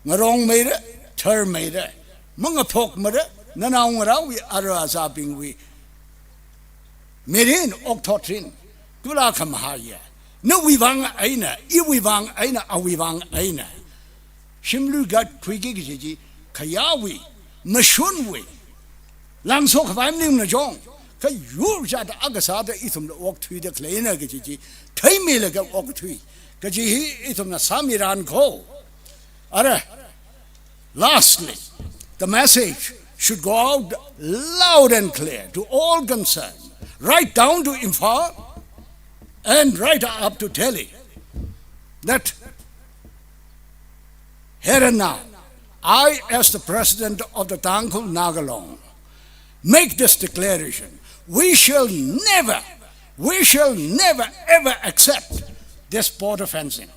ngarongmeira, tharmeira, mangaphokmara, Nanaongarāwui, ara azābingwui mirin okthotrin, tula khamahaiya. Nawui vang eina, iwui vang eina, awui vang eina shimlui gat khuiki kaji chi, khayāwui, mashunwui, langso khavai maningmana chong, kayur chāda akha sāda ithumla okthuida khaleina kaji chi, theimilaga okthui kaji hi ithumna sāmiran kho. Ara, lastly, the message should go out loud and clear to all concerned, right down to Imphal and right up to Delhi, that here and now, I, as the president of the Tangkhul Naga Long, make this declaration. We shall never, we shall never ever accept this border fencing.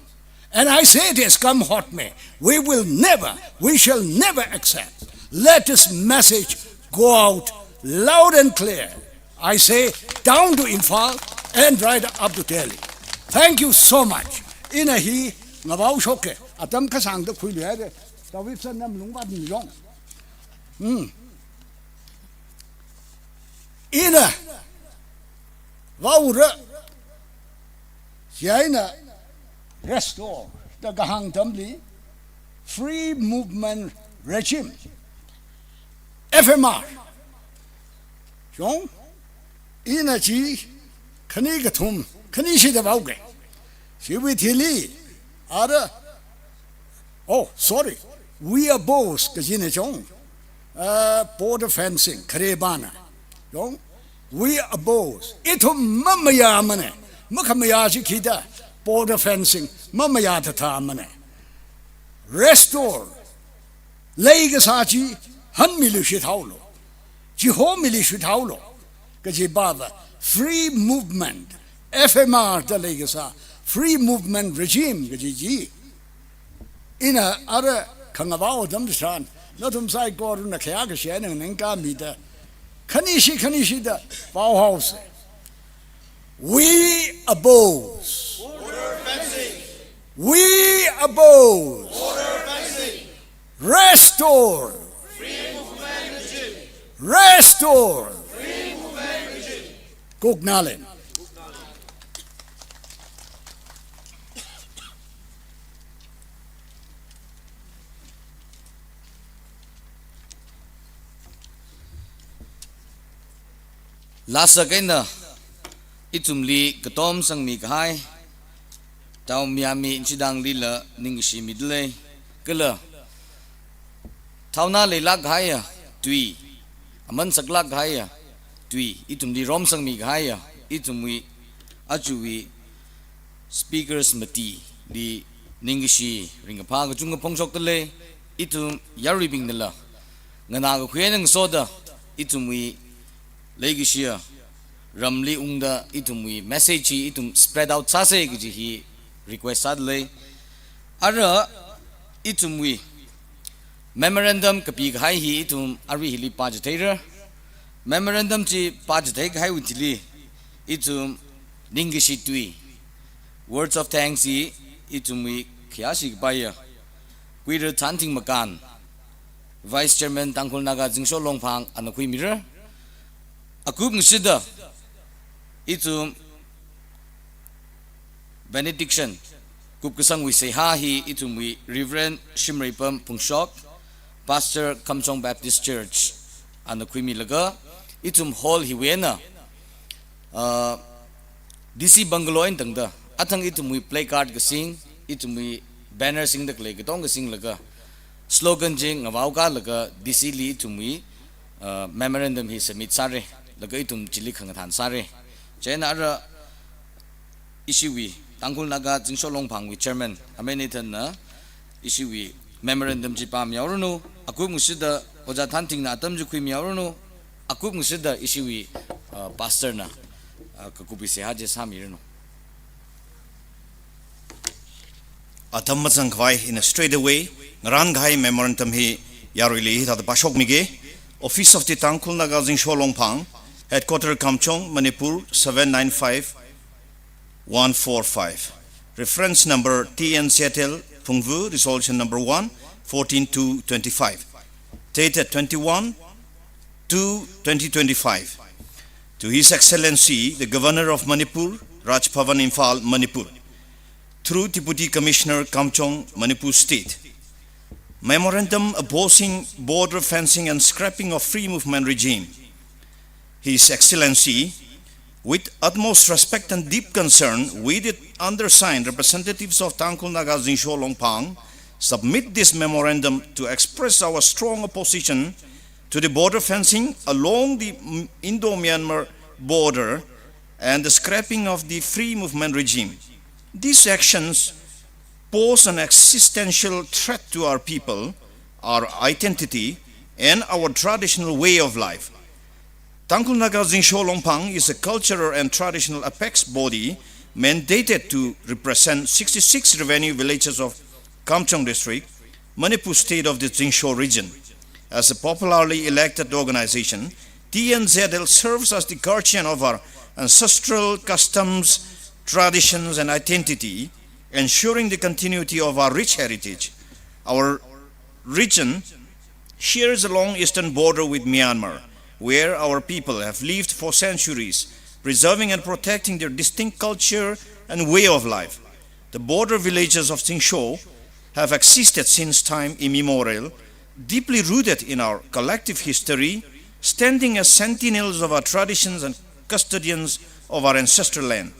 And I say this, come what may, we will never, we shall never accept. Let this message go out loud and clear. I say, down to Imphal and right up to Delhi. Thank you so much. Ina hi ngavao shoke, atam kasāngda khuilu haire. David san nam lungvat ni yong. Hmm. Ina vaora, chieina restore da kahāng atamli, Free Movement Regime, F M R. Chong, ina chi khani kathum, khanishi da vaoke. Chiwui thili, ara, oh, sorry, we oppose kajina chong. Uh, border fencing, kharepana. Chong, we oppose. Ithum mamayāmana, makhamayā chi khida, border fencing mamayā thathamana. Restore, lei kasā chi hanmilu shithaolu, chihomilu shithaolu kaji bava, Free Movement, F M R da lei kasā, Free Movement Regime kaji chi. Ina ara khangavao atam tharan, nathum saikorana khayā kashi eina ningkhamida, khanishi khanishi da vaohaosa. We oppose. We oppose. Restore. Restore. Kuknalen. Lasa kaina, ithumli katom sangmi kahai, Tao Miami inchidangli la ningkashi midalei, kala thaona leilak kahaiya tui, aman saklak kahaiya tui, ithumli rom sangmi kahaiya, ithumwui, achuwui speakers matili ningkashi ringkaphā kachungkha phongshokdalei, ithum yaruibingnala nganā kakhui eina ngasoda, ithumwui leikashiya ramli ungda ithumwui message hi ithum spread out sāsa kaji hi request sādalei. Ara ithumwui memorandum kapi kahai hi ithum arui hili pāchitheira. Memorandum chi pāchithei kahaiwui thili ithum ningkashi tui, words of thanks hi ithumwui khayāshi kapaiya Kuira Thanting Makan, Vice Chairman Tangkhul Naga Zingsho Longphang ana khuimira. Akup ngashida ithum benediction, kupkasangwui seihā hi ithumwui Reverend Shimreipam Phungshok, Pastor Kamjong Baptist Church, ana khuimilaga, ithum hall hiwui eina, uh, D C bungalow eina tangda, athang ithumwui placard kasing, ithumwui banner singda khalei katonga singlaga, slogan chi ngavaokālaga D C li ithumwui, uh, memorandum hi submit sāra, laga ithum chili khangathan sāra. Chieina ara ishiwui, Tangkhul Naga Zingsho Longphangwui Chairman Amei Nathan na ishiwui memorandum chi pāmihaoranu, akup ngashida Ojā Thantingna atam chi khuimihaoranu, akup ngashida ishiwui, uh, Pastor na, uh, kakupwui seihā chi sāmiranu. Atam mazangkhavai eina straight away ngarān kahai memorandum hi yaruili hithāda pāshokmige. Office of the Tangkhul Naga Zingsho Longphang, Headquarter Kamjong, Manipur, seven nine five one four five. Reference number T N Z L Phungvu, resolution number one, fourteen two twenty-five. Dated twenty-one, two, twenty twenty-five, to His Excellency, the Governor of Manipur, Raj Bhavan, Imphal, Manipur, through Deputy Commissioner, Kamjong, Manipur State. Memorandum opposing border fencing and scrapping of free movement regime. His Excellency, with utmost respect and deep concern, we, the undersigned representatives of Tangkhul Naga Zingsho Longphang, submit this memorandum to express our strong opposition to the border fencing along the, mm, Indo-Myanmar border and the scrapping of the free movement regime. These actions pose an existential threat to our people, our identity, and our traditional way of life. Tangkhul Naga Zingsho Longphang is a cultural and traditional apex body mandated to represent sixty-six revenue villages of Kamjong District, Manipur State, of the Zingsho region. As a popularly elected organization, T N Z L serves as the guardian of our ancestral customs, traditions, and identity, ensuring the continuity of our rich heritage. Our region shares a long eastern border with Myanmar, where our people have lived for centuries, preserving and protecting their distinct culture and way of life. The border villages of Zingsho have existed since time immemorial, deeply rooted in our collective history, standing as sentinels of our traditions and custodians of our ancestral land.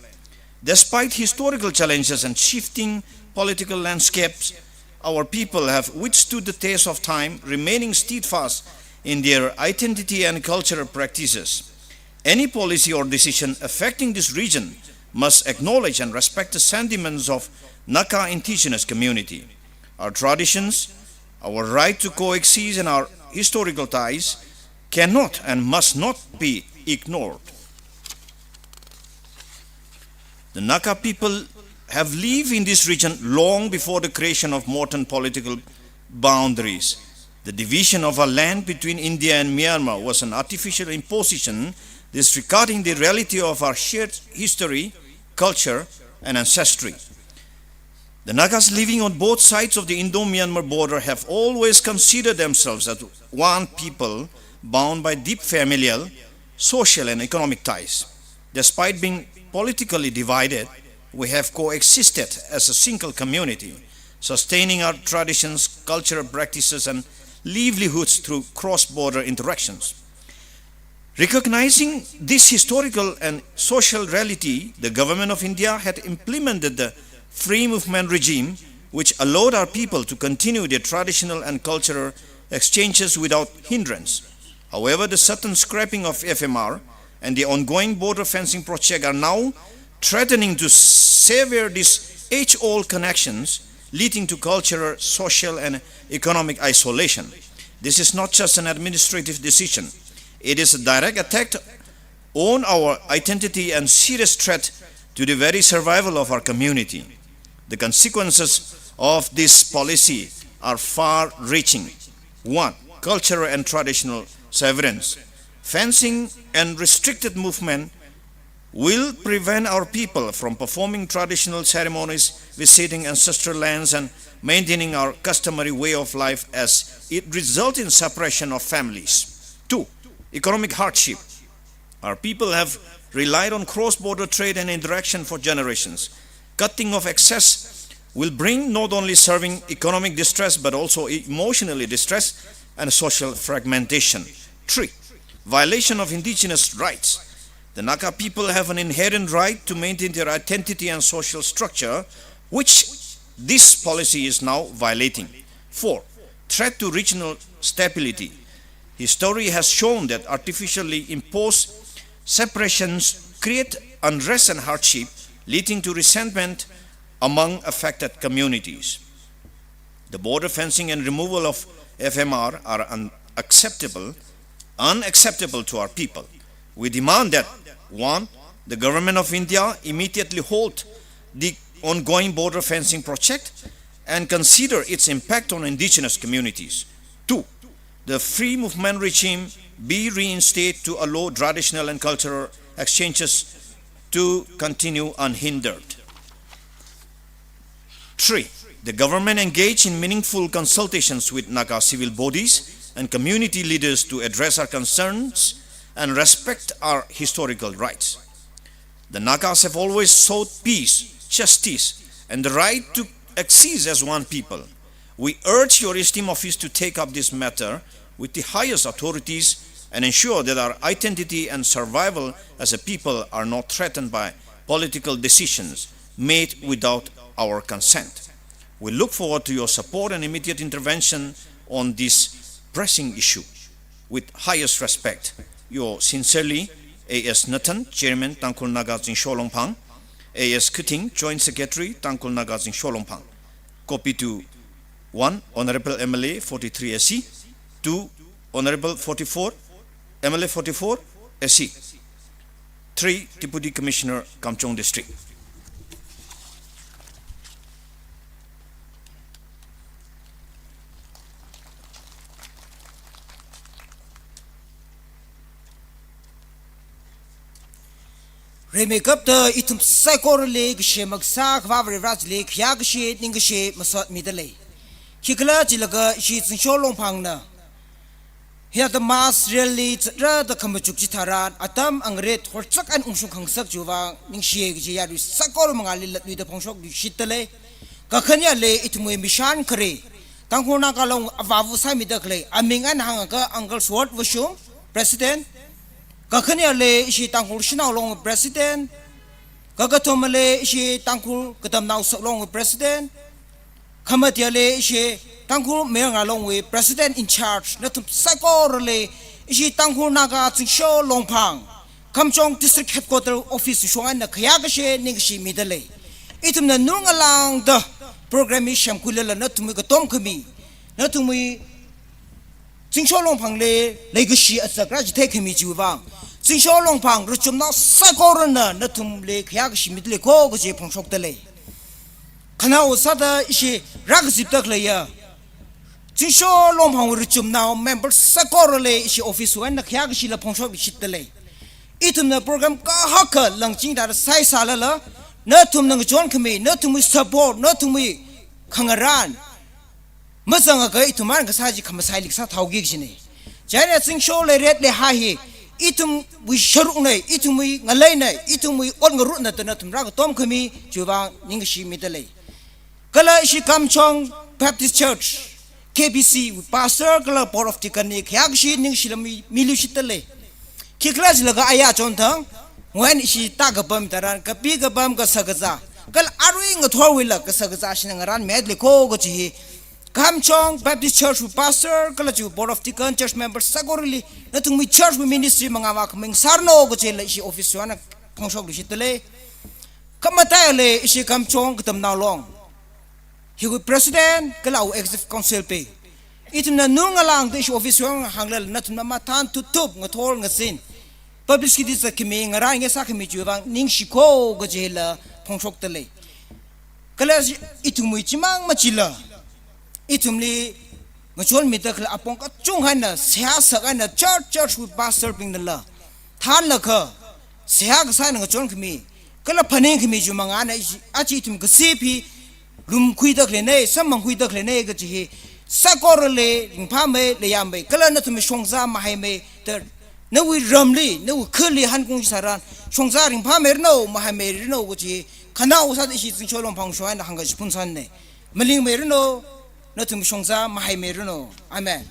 Despite historical challenges and shifting political landscapes, our people have withstood the test of time, remaining steadfast in their identity and cultural practices. Any policy or decision affecting this region must acknowledge and respect the sentiments of Naga indigenous community. Our traditions, our right to coexist, and our historical ties cannot and must not be ignored. The Naga people have lived in this region long before the creation of modern political boundaries. The division of our land between India and Myanmar was an artificial imposition, disregarding the reality of our shared history, culture, and ancestry. The Nagas living on both sides of the Indo-Myanmar border have always considered themselves as one people bound by deep familial, social, and economic ties. Despite being politically divided, we have coexisted as a single community, sustaining our traditions, cultural practices, and livelihoods through cross-border interactions. Recognizing this historical and social reality, the Government of India had implemented the free movement regime, which allowed our people to continue their traditional and cultural exchanges without hindrance. However, the sudden scrapping of F M R and the ongoing border fencing project are now threatening to sever these age-old connections, leading to cultural, social, and economic isolation. This is not just an administrative decision. It is a direct attack on our identity and serious threat to the very survival of our community. The consequences of this policy are far-reaching. One, cultural and traditional severance. Fencing and restricted movement will prevent our people from performing traditional ceremonies, visiting ancestral lands, and maintaining our customary way of life, as it results in separation of families. Two, economic hardship. Our people have relied on cross-border trade and interaction for generations. Cutting of access will bring not only serving economic distress but also emotionally distress and social fragmentation. Three, violation of indigenous rights. The Naga people have an inherent right to maintain their identity and social structure, which this policy is now violating. Four, threat to regional stability. History has shown that artificially imposed separations create unrest and hardship, leading to resentment among affected communities. The border fencing and removal of F M R are unacceptable, unacceptable to our people. We demand that, one, the Government of India immediately halt the ongoing border fencing project and consider its impact on indigenous communities. Two, the free movement regime be reinstated to allow traditional and cultural exchanges to continue unhindered. Three, the government engage in meaningful consultations with Naga civil bodies, and community leaders to address our concerns and respect our historical rights. The Nagas have always sought peace, justice, and the right to exist as one people. We urge your esteemed office to take up this matter with the highest authorities and ensure that our identity and survival as a people are not threatened by political decisions made without our consent. We look forward to your support and immediate intervention on this pressing issue. With highest respect, yours sincerely, A S Nathan, Chairman, Tangkhul Naga Zingsho Longphang, A S Khuthing, Joint Secretary, Tangkhul Naga Zingsho Longphang. Copy to one, Honorable M L A forty-three S C, two, Honorable forty-four, M L A forty-four S C, three, Deputy Commissioner, Kamjong District. Rimeikapta ithum saikorali kashem maksa kavā Varivara chili khayākashi ningkashi masot midalei. Khikhalajila kashi Zingsho Longphangna hithāda mass rally zatra da khamachuk chitharan atam angarit horchak eina ungshung khangasak chiwuivang ningshi kaji yarui saikora mangāli latluida phongshokluishitdalei. Kakhaneli ithumwui Mission khare, Tangkhul Naga Long avāva sāmida khalei, aming eina hāngakha Uncle Sword Vashum, President. Kakhaneli ishi Tangkhul Shanao Long President. Kakathumali ishi Tangkhul Katamnao Sak Long President. Khamateli ishi Tangkhul Mayar Ngara Longwui President in charge, nathum saikorali ishi Tangkhul Naga Zingsho Longphang, Kamjong District Headquarter Office shong eina khayākashi ningkashi midalei. Ithumna nungalāngda program hi semkhuilala nathumwui katom khami, nathumwui Zingsho Longphangli leikashi azak rāchithei khami chiwuivang, Zingsho Longphang rachumnao saikorana nathumli khayākashi midalei kho kaji phongshokdalei. Khanao sāda ishi rākazipda khaleiya Zingsho Longphangwui rachumnao member saikorali ishi office wui eina khayākashila phongshokluishitdalei. Ithumna program kahaka langching da saisālala, nathumna ngachon khami, nathumwui support, nathumwui khangarān mazangakha ithum eina kasā chi khamasai liksa thaoki kajina. Chieina Zingsho leiret leihai hi ithumwui sharukna, ithumwui ngaleinei, ithumwui ot ngarutna da nathum rākatom khami chiwuivang ningkashi midalei. Kala ishi Kamjong Baptist Church, K B C, pastor kala Board of Deacon li khayākashi ningkashila mi, miluishitdalei. Khikhalajila ka aya chonthang, ngawui eina ishi tākapam tharan, kapi kapam kasā kazā, kala arui ngathorwuila kasā kazā shina ngarānmidalei kho kaji hi Kamjong Baptist Church wui pastor kala chi Board of Deacon, church member saikorali nathumwui church wui ministry mangāva khaming sāranu kajila ishi office wui eina phongshokluishitdalei. Khamataiali ishi Kamjong Katamnao Long hiwui President kala awui Executive Council bing, ithumna nungalāngda ishi office wui eina hānglala nathumna mathān thup thup ngathor ngazin, publicity sākhami, ngarān ngasākhami chiwuivang ningshi kho kajila phongshokdalei. Kala ithumwui chimang machila, ithumli ngachonmida khalei apong kachungkhana seihā sākahai eina church, church wui pastor bingnala thānlaga seihā kasā eina ngachon khami kala phaning khami chiwui mangāna ishi, aja ithum kasip hi lumkhuida khaleinei, samphangkhuida khaleinei kaji hi saikorali ringphāmei, leiyāmei, kala nathumwui shongza mahaimeida, nawui ramli, nawui khali hankung sāran, shongza ringphāmeiranu, mahaimeiranu kaji khanao sāda ishi Zingsho Longphang shong eina hāngkashi phunsannei. Malingmeiranu, nathum shongza mahaimeiranu. Amen.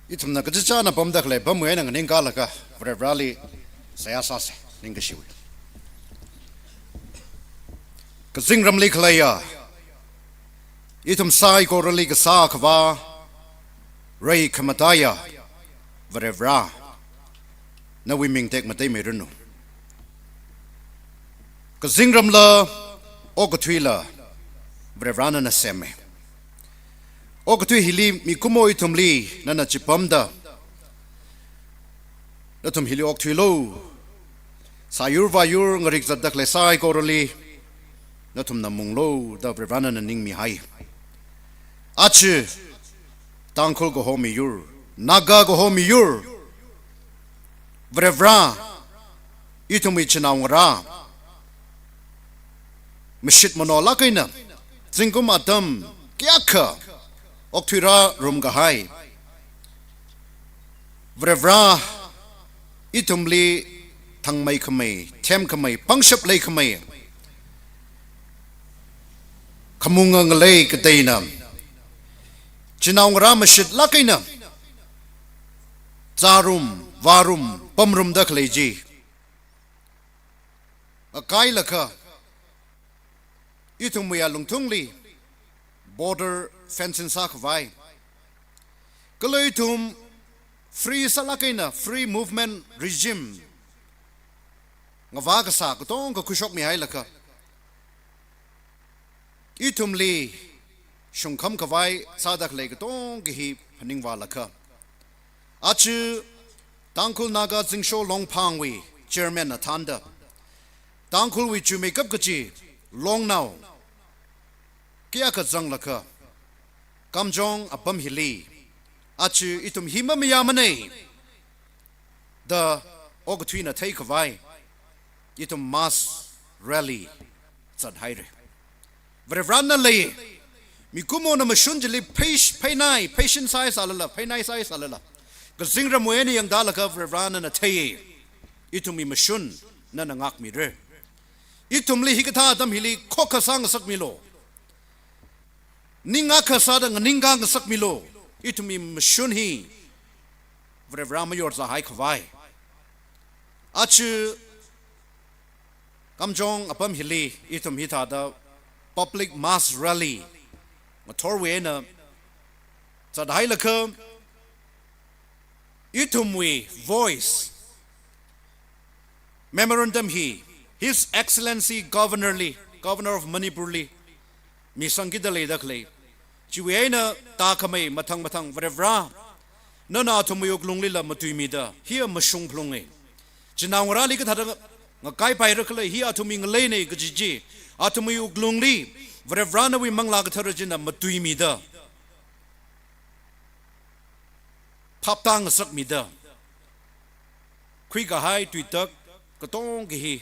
Ithumna kachichāna pamda khalei pamwui eina nganingkālaga Varivarali seihā sāsa, ningkashiwui. Kazingramli khaleiya, ithum saikorali kasā khavā, rei khamataiya Varivara, nawui ming tekmateimeiranu. Kazingramla okathuila Varivara nana semmi. Okathui hili mikumo ithumli nana chipamda, nathum hili okthuilu, sāyur vāyur ngarik zatda khalei saikorali nathumna munglu da Varivara nana ningmihai. Aja Tangkhul kaho miyur, Naga kaho miyur, Varivara, ithumwui chinaongarā, mashit manolāk eina, zingkum atam kayākha okthuirārum kahai Varivara, ithumli thangmeikhamei, themkhamei, pangshap leikhamei, khamunga ngalei kateina, chinaongarā mashitlāk eina zārum, vārum, pamrumda khalei chi ngakailakha, ithumwui alungthungli border fencing sākhavai, kala ithum free sālāk eina free movement regime ngavā kasā katonga khuishokmihailaga, ithumli shungkham khavai sāda khalei katonga hi phaningvālaga, aja Tangkhul Naga Zingsho Longphangwui chairman na thānda, Tangkhulwui chuimeikap kachi longnao kayākha zanglaga, Kamjong apam hili aja ithum hi mamayāmanei da okathuina theikhavai ithum mass rally zathaira. Varivarana lei, mikumona mashun chili phei-, pheinai, pheisin sāhaisālala, pheinai sāhaisālala, kazingramwui eina yangdalaga Varivarana nana thei, ithumwui mashun nana ngākmira. Ithumli hikathā atam hili khokkha sāngasakmilu. Ning akha sāda nganingkā ngasakmilu. Ithumwui mashun hi Varivara mayorzāhai khavai. Aja Kamjong apam hili ithum hithāda public mass rally ngathorwui eina zathailaga, ithumwui voice memorandum hi His Excellency Governor li, Governor of Manipur li misangkida leida khalei. Chiwui eina tākhamei mathang mathang Varivara, nana athumwui wuklunglila matuimida, hiya mashung phalunga. Chinaongarāli kathāda ngakaipaira khala, hi athumwui ngaleinei kaji chi, athumwui wuklungli Varivara nawui Manglā Kathara china matuimida, phaptā ngasakmida, khuikahai tuitak katonga hi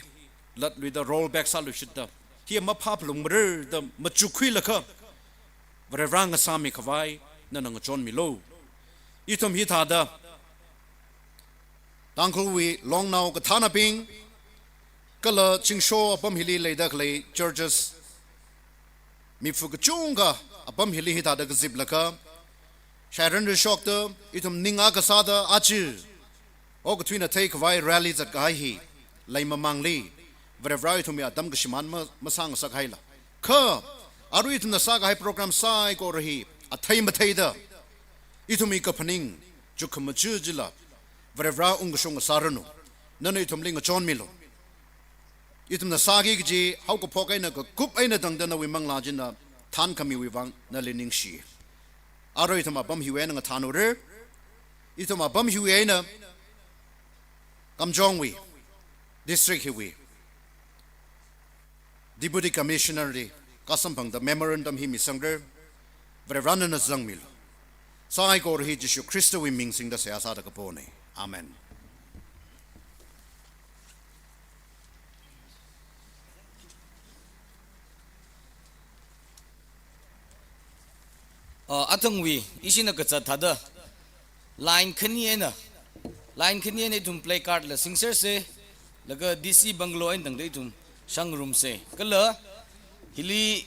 latluida roll back sāluishitta, hi maphā phalungmara da machukkhuilaga Varivara ngasāmi khavai nana ngachonmilu. Ithum hithāda Tangkhulwui longnao kathānabing, kala Zingsho apam hili leida khalei churches, mifu kachungkha apam hili hithāda kaziplaga, shairan rishokta, ithum ning akha sāda aja okathuina theikhavai rally zatkahai hi leimamangli, Varivara ithumwui atam kashimān ma-, masāngasakhaila. Kha arui ithumna sākahai program saikora hi athei matheida, ithumwui kaphaning chukkhamaja chila Varivara ungkashung ngasāranu. Nana ithumli ngachonmilu. Ithumna sāki kaji haokaphok eina kakup eina tangda nawui Manglā china thānkhamiwui vang nali ningshi. Arui ithum apam hiwui eina ngathānura. Ithum apam hiwui eina Kamjongwui, district hiwui Deputy Commissioner li kasamphangda memorandum hi misangra, Varivara nana zangmilu. Saikora hi Jishu Khristawui ming singda seihā sāda kapona. Amen. Ah, athangwui, ishina kazat thāda line khani eina, line khani eina ithum placard la singsersa, laga D C bungalow eina tangda ithum shangrumsa. Kala hili